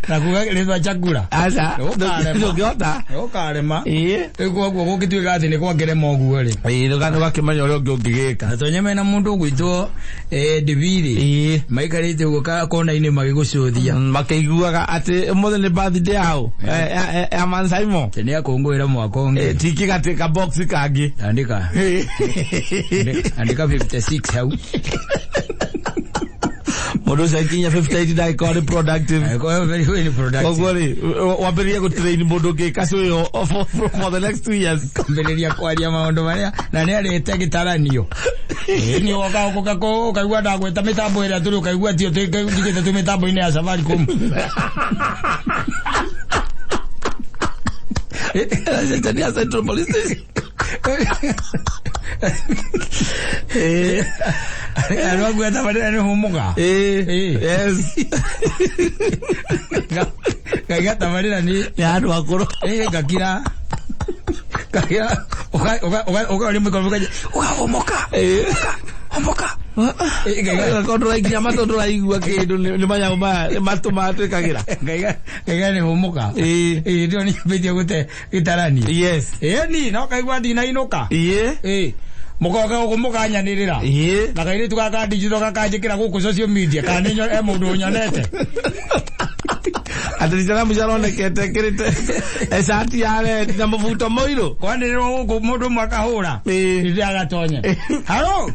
na kuga rĩtwa chakula. Aca. Ũkarema. Ndũngĩhota. Ũkarema. Rĩu koguo gũgĩtuĩka atĩ nĩ kwangĩrema ũguo rĩ. Ndũgakĩmenya ũrĩa ũngĩ ũngĩgĩka. Gatonye mena mũndũ ũgwĩtwo Ndibiri maikarĩte ũguo kona-inĩ magĩgũcũthia. Makĩiguaga atĩ ũmũthĩ nĩ birthday yao ya Man Simon. Atĩ nĩ akũngũĩra mwaka ũngĩ. Tiki gatĩ ka box kangĩ. Andĩka. Andĩka 56 hau. Mũndũ ũcio akinya 58 ndagĩkorwo nĩ productive. Angĩkorwo very well productive. Koguo rĩ, wambĩrĩrie gũtrain mũndũ ũngĩ kacũĩyo for the next 2 years. Ambĩrĩria kwaria maũndũ marĩa na nĩ arĩte gĩtaranio. Nĩ woka ũkaigua ndagwĩta mĩtambo ĩrĩa tũrĩ ũkaigua tio ndigĩte twĩ mĩtambo-inĩ ya Safaricom. Ceceni ya Central Police Station. Andũ aguo tabarĩra nĩ hũmũka. Yes. Ngaiga tabarĩra nĩ Nĩ andũ akũrũ. Ngakira ngakira ũkaũria mũikaro ũkaja ũkahũmũka hũmũka. Gakorwo ndũraikia matũ ndũraigua kĩndũ nĩ manyamũ maya nĩ matũ maya twĩkagĩra. Ngaiga ngaiga nĩ hũmũka. Ndio nĩ mbĩtie gũte gĩtaranio. Ĩni no kaigua ndinainũka. Mũgoka gũkũ mũkanyanĩrĩra na kairĩtu gaka digital gakanjĩkĩra gũkũ social media kana nĩ e mũndũ ũnyonete. Atĩ rica mũico aronekete ekĩrĩte cati ya red na mũbuto mũirũ. Kwanĩrĩrwo gũkũ mũndũ ũmwe akahũra rĩrĩa agatonye haro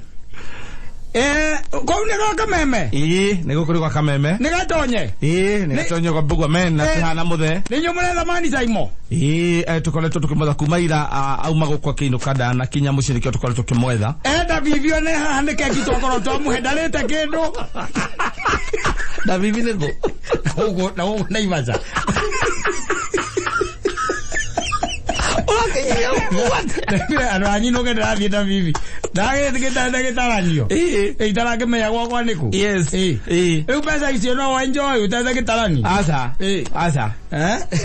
kũu nĩ gwa Kameme. Ĩĩ, nĩ gũkũ nĩ gwa Kameme. Nĩ Gatonye. Ĩĩ, nĩ Gatonye kwa Mbugua men na tũhana mũthee. Nĩ inyuĩ mũretha Mani Saimo? Ĩĩ, tũkoretwo tũkĩmwetha kuma ira auma gũkũ akĩinũka ndanakinya mũciĩ nĩkĩo tũkoretwo tũkĩmwetha. Enda bibio nĩ haha nĩ keki twakorwo twamũhe ndarĩte kĩndũ. Na bibi nĩ kũ? Gũkũ na gũkũ Naivasha. Ũrakĩnyia ũguo atĩa? Andũ a nyinũke ndĩrathiĩ na bibi ndagĩtaranio itarakĩmenya gwakwa nĩkũ. Rĩu mbeca icio no enjoy ũtethe gĩtaranio. Aca. Aca.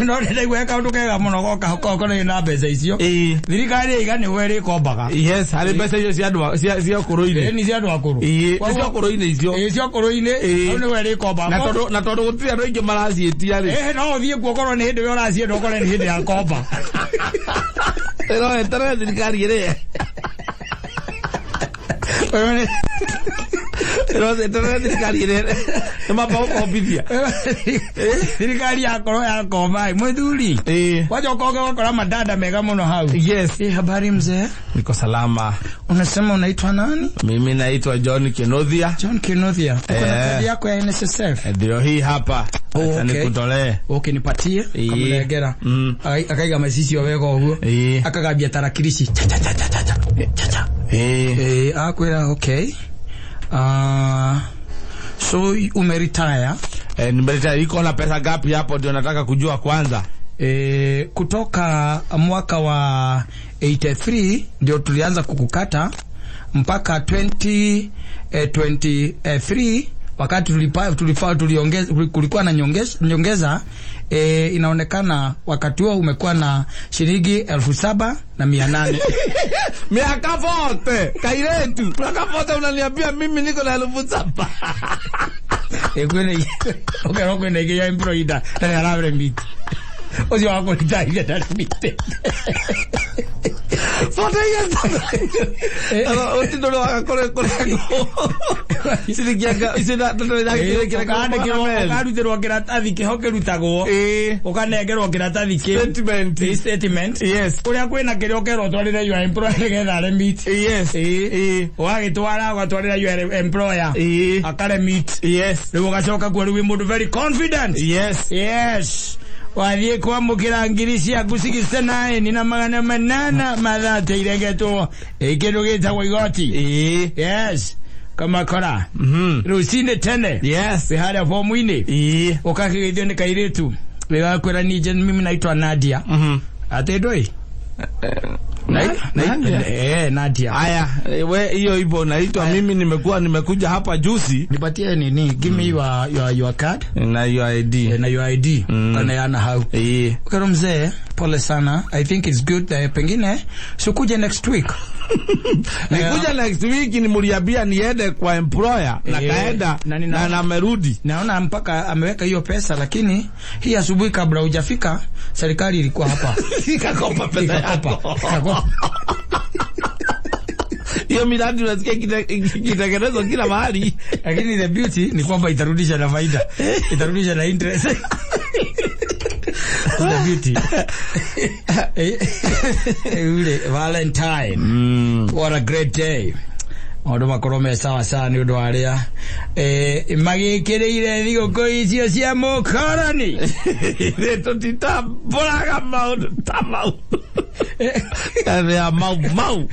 No nĩ ndaigua kaũndũ kega mũno goka kokonainie na mbeca icio. Thirikari ĩiga nĩwe ĩrĩkombaga. Yes, harĩ mbeca icio cia andũ cia ũkũrũ-inĩ. Nĩ cia andũ akũrũ. Ĩĩ, nĩ cia ũkũrũ-inĩ icio. Ĩĩ, cia ũkũrũ-inĩ. Hau nĩwe ĩrĩkombaga. Na tondũ gũtirĩ andũ aingĩ maraciĩtia rĩ. No ũthiĩ kuo okorwo nĩ hĩndĩ ĩyo ũracienda ũkore nĩ hĩndĩ ya komba. Ĩno eterere thirikari ĩrĩe. Ĩrothĩtĩrĩra thirikari ĩrĩa nĩ mamba gũkombithia. Thirikari yakorwo yakomba mwithuri. Ĩĩ. Wacha ukoge wakora madada mega muno hau. Yes. Eh, habari mzee. Niko salama. Unasema unaitwa nani? Mimi naitwa John Kinothia. John Kinothia. Uko na Eh. kadi yako ya NSSF? Ndio hii hapa. Oh, Acha okay. nikutolee. Okay, nipatie. Ĩĩ. Kamũnengera. Mm. Akaiga macicio wega ũguo. Ĩĩ. Akagambia tarakilishi. Cha cha cha cha cha cha. Cha cha. Ĩĩ. Eh, akwĩra okay. So umeretire. Eh, nimeretire. Iko na pesa ngapi hapo ndio nataka kujua kwanza. Eh, kutoka mwaka wa 83 ndio tulianza kukukata mpaka 2023 wakati tulipa, tulifa, tuliongeza, kulikuwa na nyongeza inaonekana wakati huo umekuwa na shilingi 7,800. Miaka 40 kairetu. Miaka 40 unaniambia mimi niko na 7,000. Kwĩna ũkerwo kwĩna ingĩ ya employee ndarĩ araremit ũcio wa kũritaire ndaremite. 40 years. Utindo waka kore kore. Ciringi anga ici na Ũkandĩkĩrwo kĩratathi kĩho kĩrutagwo. Ĩĩ. Ũkanengerwo kĩratathi kĩu. Statement. Ĩ, statement. Yes. Ũrĩa kwĩna kĩrĩa ũkerwo ũtwarĩre your employer nĩgetha aremit. Yes. Ĩĩ. Ĩĩ. Ũgagĩtwara ũgatwarĩra your employer. Ĩĩ. Akaremit. Yes. Rĩu ũgacoka kuo rĩu wĩ mũndũ very confident. Yes. Yes. Wathiĩ kwamũkĩra ngiri ciaku 69,830 irengetwo ĩ kĩndũ gĩtagwo igoti. Ĩĩ. Yes. Kamakora. Mhm. Rũcinĩ tene. Yes. Wĩ harĩa fomu-inĩ. Ĩĩ. Ũkakĩgeithio nĩ kairĩtu. Gĩgakwĩra nije mimi naitwa Nadia. Mhm. Atĩ ndũĩ? Nadia. Eh, Nadia. Aya, we hiyo hivyo naitwa mimi, nimekuwa nimekuja hapa juzi Nipatie nini? Give me your card na your ID. na your ID. Kaneana hau. Ĩĩ. Kero mzee, pole sana. I think it's good pengine sikuje next week. Nikuja next week ni mliambia niende kwa employer na Eh, kaenda na na namerudi. Naona mpaka ameweka hiyo pesa, lakini hii asubuhi kabla hujafika serikali ilikuwa hapa. Ikakopa pesa Ikakopa. yako. Ikakopa. Hiyo miradi unasikia ikitengenezwa kila mahali. Lakini the beauty ni kwamba itarudisha na faida. Itarudisha na interest. That's the beauty. Ule Valentine. What a great day. Maũndũ makorwo me sawa sawa nĩ ũndũ wa arĩa magĩkĩrĩire thigũkũ icio cia mũkoroni. Ithuĩ tũtitambũraga maũndũ ta mau. Ya mau mau.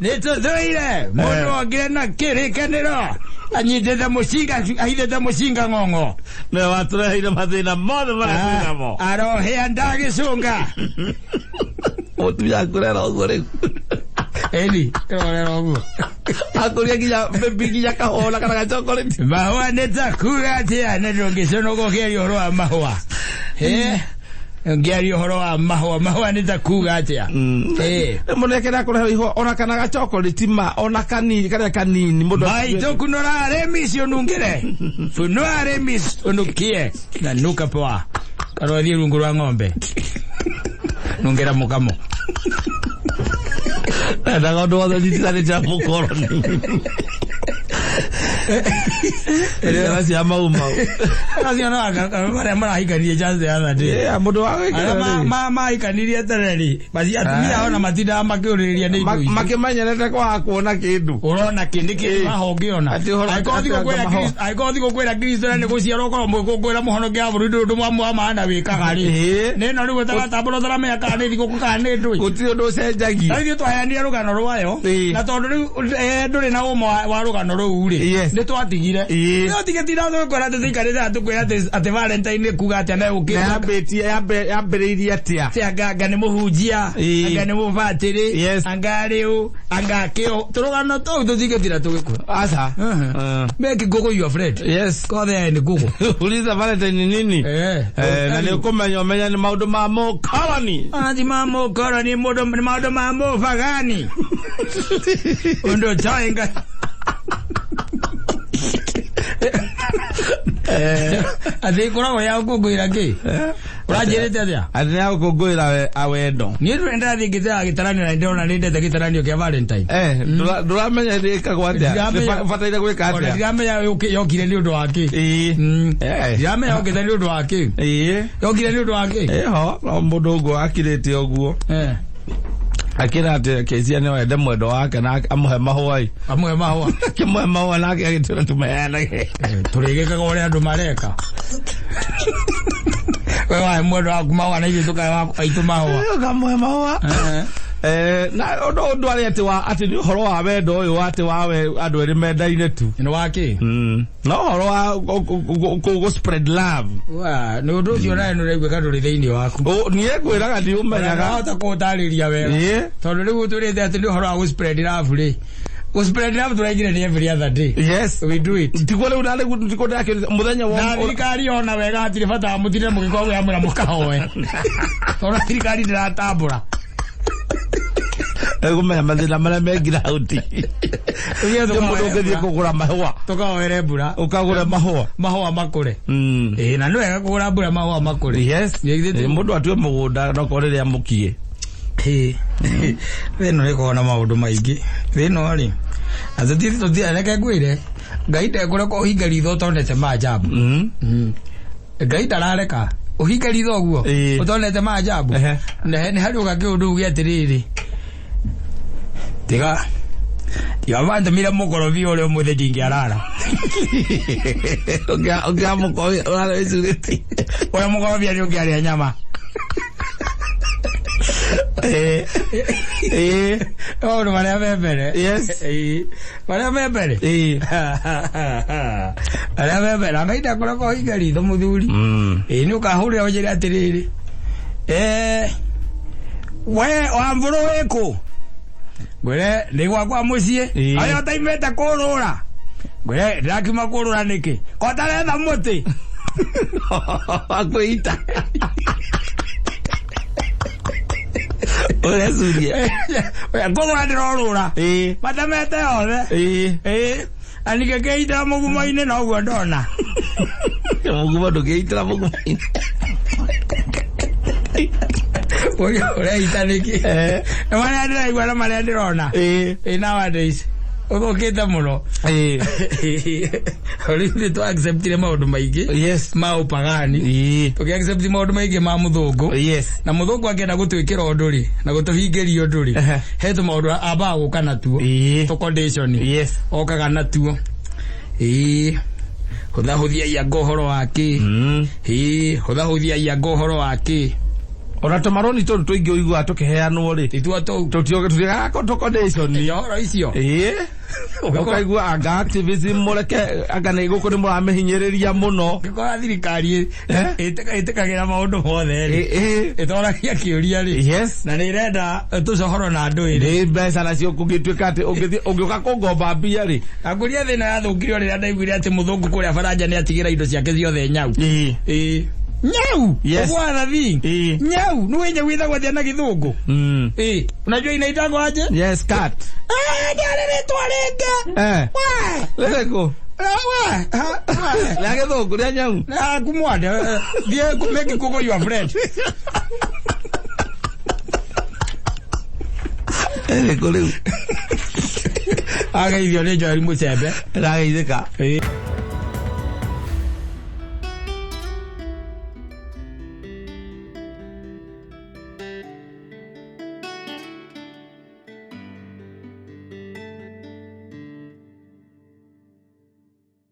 Nĩ tũthũire mũndũ okire na kĩrĩkanĩro anyitĩte mũcinga ahithĩte mũcinga ng'ong'o. Nĩwe watũreheire mathĩna mothe marĩa twĩ namo. Arohĩa ndagĩcũnga. Mũtumia akũrera ũguo rĩu. Ĩni ĩrorera ũguo. Akũria nginya baby nginya kahũa kana gachokoleti. Mahũa nĩ ta kuga atĩa na ndũngĩconoka ũkĩaria ũhoro wa mahũa. Ũngĩaria ũhoro wa mahũa, mahũa nĩ ta kuga atĩa. Mũnekera kũrehe ihũa ona kana gachokoleti ma ona kanini karĩa kanini mũndũ Maitũ kunora aremis ũnungĩre. Funua aremis ũnukie na nuka poa. Karothiĩ rungu rwa ng'ombe. Nungĩra mũkamo. Endaga ũndũ wothe nyitithanĩtie na mũkoroni. Ciana cia mau mau. Acio no arĩa marahikanirie just the other day. Yeah, mũndũ wa Arĩa mahikanirie tene rĩ, basi atumia ona matindaga makĩũrĩrĩria nĩ indo ici. Makĩmenyerete kwaga kuona kĩndũ. Ũrona kĩ nĩ kĩ maho ũngĩona. Atĩ ũhoro- Angĩkorwo atĩ thikũ kwĩra maho. Kristo, angĩkorwo thikũ kwĩra Kristo na nĩ gũciarwo ũkorwo mũgũkũngũĩra mũhonokia wa bũrũri ndũrĩ ũndũ wa maana wĩkaga rĩ. Ĩĩ. Nĩ ĩno rĩu ũtaratambũra ũtaramenya kana nĩ thigũkũ kana nĩ ndũĩ. Gũtirĩ ũndũ ũcenjagia. Na ithuĩ twaheanire rũgano rwayo Ĩĩ. na tondũ rĩu ndũrĩ na ũma wa rũgano rũu rĩ Yes. nĩ twatigire. Ĩĩ. No tigĩtinda tũkwĩra atĩ tũikarĩte haha tũkwĩra atĩ Valentine nĩ kuga atĩa na Na ũkĩte yambĩtie yambĩrĩirie atĩa? atĩ anga nĩ mũhunjia, Ĩĩ. anga nĩ mũbatĩrĩ, Yes. anga rĩu, anga kĩo. Tũrũgano tũu tũtingĩtira tũgĩkũra. Aca. Make Google your friend. Yes. Go there and Google. Uliza Valentine ni nini? Eh. Na nĩ ũkũmenya ũmenya nĩ maũndũ ma mũkoroni. Athi ma mũkoroni mũndũ nĩ maũndũ ma mũbagani. Ũndũ ũtoĩ Ngai. Atĩ ĩkoragwo ya gũkũngũĩra kĩ? Ũranjĩrĩte atĩa? Atĩ nĩ agũkũngũĩra awendo. Niĩ ndũrĩ ndĩrathiĩ ngĩtĩaga gĩtaranio na nĩndĩrona nĩndete gĩtaranio kĩa Valentine. Eh, ndũramenya ĩkagwo atĩa? Bataire gwĩka Ona atĩa? ndiramenya yokire nĩ ũndũ wa kĩ. Ĩĩ. Eh. Ndiramenya yokĩte nĩ ũndũ wa kĩ. Ĩĩ. Yokire nĩ ũndũ wa kĩ. Ĩho, no mũndũ ũguo akirĩte ũguo. Eh. Akĩra atĩ Kezia nĩ wende mwendo wake na amũhe mahũa ĩ. Amũhe mahũa. Akĩmũhe mahũa nake agĩtwĩra tũmeanage. Tũrĩgĩkaga ũrĩa andũ mareka. We wahe mwendo waku mahũa na ithuĩ tũkahe aitũ mahũa. Ũkamũhe mahũa. Eh. Na ũndũ ũndũ arĩa atĩ wa atĩ nĩ ũhoro wa wendo ũyũ wa atĩ wa we andũ erĩ mendaine tu. Nĩ wa kĩ? No ũhoro wa gũ spread love. Wa, nĩ ũndũ ũcio nawe nĩ ũraiguĩka ndũrĩ thĩinĩ waku. Niĩ ngwĩraga ndiũmenyaga. Wahota kũũtarĩria wega. Ĩĩ. Tondũ rĩu ũtwĩrĩte atĩ nĩ ũhoro wa gũ spread love rĩ. Gũ spread love tũraigire nĩ every other day. Yes. We do it. Tiguo rĩu na rĩu tiguo ndakĩũria mũthenya wa Na thirikari yona wega hatirĩ bata wa mũtinde mũgĩkorwo mwĩhamwe na mũkahoe. Tondũ thirikari ndĩratambũra. Kũmenya mathĩna marĩa me ngiraundi. Tũthiĩ Nĩ mũndũ ũngĩthiĩ tũkahoere mbura. kũgũra mahũa. Tũkahoere mbura. Ũkagũra mahũa. Mahũa makũre. Ĩĩ na nĩ wega kũgũra mbura mahũa makũre. Yes. Nĩ githĩ ti- Ĩ, mũndũ atue mũgũnda nokorwo rĩrĩa mũkiĩ. Ĩĩ. Thĩ ĩno ĩkoragwo na maũndũ maingĩ. Thĩ ĩno rĩ, na tũtirĩ reke ngwĩre, Ngai ndekũreka ũhinge ritho ũtonete maajabu. Ngai ndarareka ũhinge ritho ũguo Ĩĩ. ũtonete maajabu. Ehe. Na nĩ harĩ ũga kĩũndũ uge atĩrĩrĩ, tiga tiga bandũmire mũkorobia ũrĩa ũmũthĩ ndingĩarara. Ũngĩamũkorire ũrarĩ wĩcurĩtie. Ũrĩa mũkorobia nĩ ũngĩarĩa nyama. Ĩĩ. Ĩĩ. Maũndũ marĩa me mbere. Yes. Ĩĩ. Marĩa me mbere. Ĩĩ. Arĩa me mbere. Na Ngai ndekũreka ũhinge ritho mũthuri. Ĩĩ nĩ ũkahũrĩra ũnjĩre atĩrĩrĩ, we Wambũrũ wĩkũ? Ngwĩre nĩ gwakwa mũciĩ. Ĩĩ. Arĩa ũtaimĩte kũrũra. Ngwĩre ndĩrakiuma kũrũra nĩkĩ? Ko taretha mũtĩ. Wakwĩita. Ũrecuria. Ngũrũra ndĩrorũra. Ĩĩ. Matemete yothe. Ĩĩ. Ĩĩ. Na ningĩ ngĩitĩra mũgumo-inĩ noguo ndona. Mũgumo ndũngĩitĩra mũgumo-inĩ. Ũreita nĩkĩ? Eh. Na marĩa ndĩraigua na marĩa ndĩrona. Ĩĩ. Ĩĩ nowadays ũthũkĩte mũno. Ĩĩ. Rĩu nĩ twa acceptire maũndũ maingĩ Yes. ma ũpagani. Ĩĩ. Tũkĩ accept maũndũ maingĩ ma mũthũngũ. Yes. Na mũthũngũ angĩenda gũtwĩkĩra ũndũ rĩ na gũtũhingĩria ũndũ rĩ Ehe. he tũmaũndũ ambaga gũka natuo. Ĩĩ. Tũ condition. Yes. Okaga natuo. Ĩĩ. Hũthahũthia ianga ũhoro wa kĩ. Ĩĩ, hũthahũthia ianga ũhoro wa kĩ. Ona tũmarũni tũtũ tũingĩ ũiguaga tũkĩheanwo rĩ. Tituo tũu. Tũtigaga tũ condition. Ĩ ũhoro icio. Ĩĩ. Ũkaigua anga activism mũreke anga nĩ gũkũ nĩ mũramĩhinyĩrĩria mũno. Ngĩkora thirikari Eh? ĩtĩkagĩra maũndũ mothe rĩ. Ĩĩ. Ĩtoragia kĩũria rĩ. Yes. Na nĩ ĩrenda tũcohoro na andũ ĩrĩ. Nĩ mbeca nacio kũngĩtuĩka atĩ ũngĩthiĩ ũngĩũka kũngomba mbia rĩ. Angũria thĩna yathũkire o rĩrĩa ndaiguire atĩ mũthũngũ kũrĩa baranja nĩ atigĩra indo ciake ciothe nyau. Ĩĩ. Ĩĩ. Nyau! Yes. Ũguo thing. Ĩĩ. Nyau! Nĩ nyau ĩtagwo atĩa na gĩthũngũ? Ĩĩ. Unajua inaitagwo aje? Yes, cat. Ah, ndĩarĩ rĩtwa rĩngĩ. Eh. We! Rĩrĩkũ? We! Ha, we! Rĩa gĩthũngũ rĩa nyau. Ah, kumwande. Thiĩ make Google your friend. Rĩrĩkũ rĩu? Ageithio nĩ Joel Mũcembe. Ndĩrageithĩka. Ĩĩ.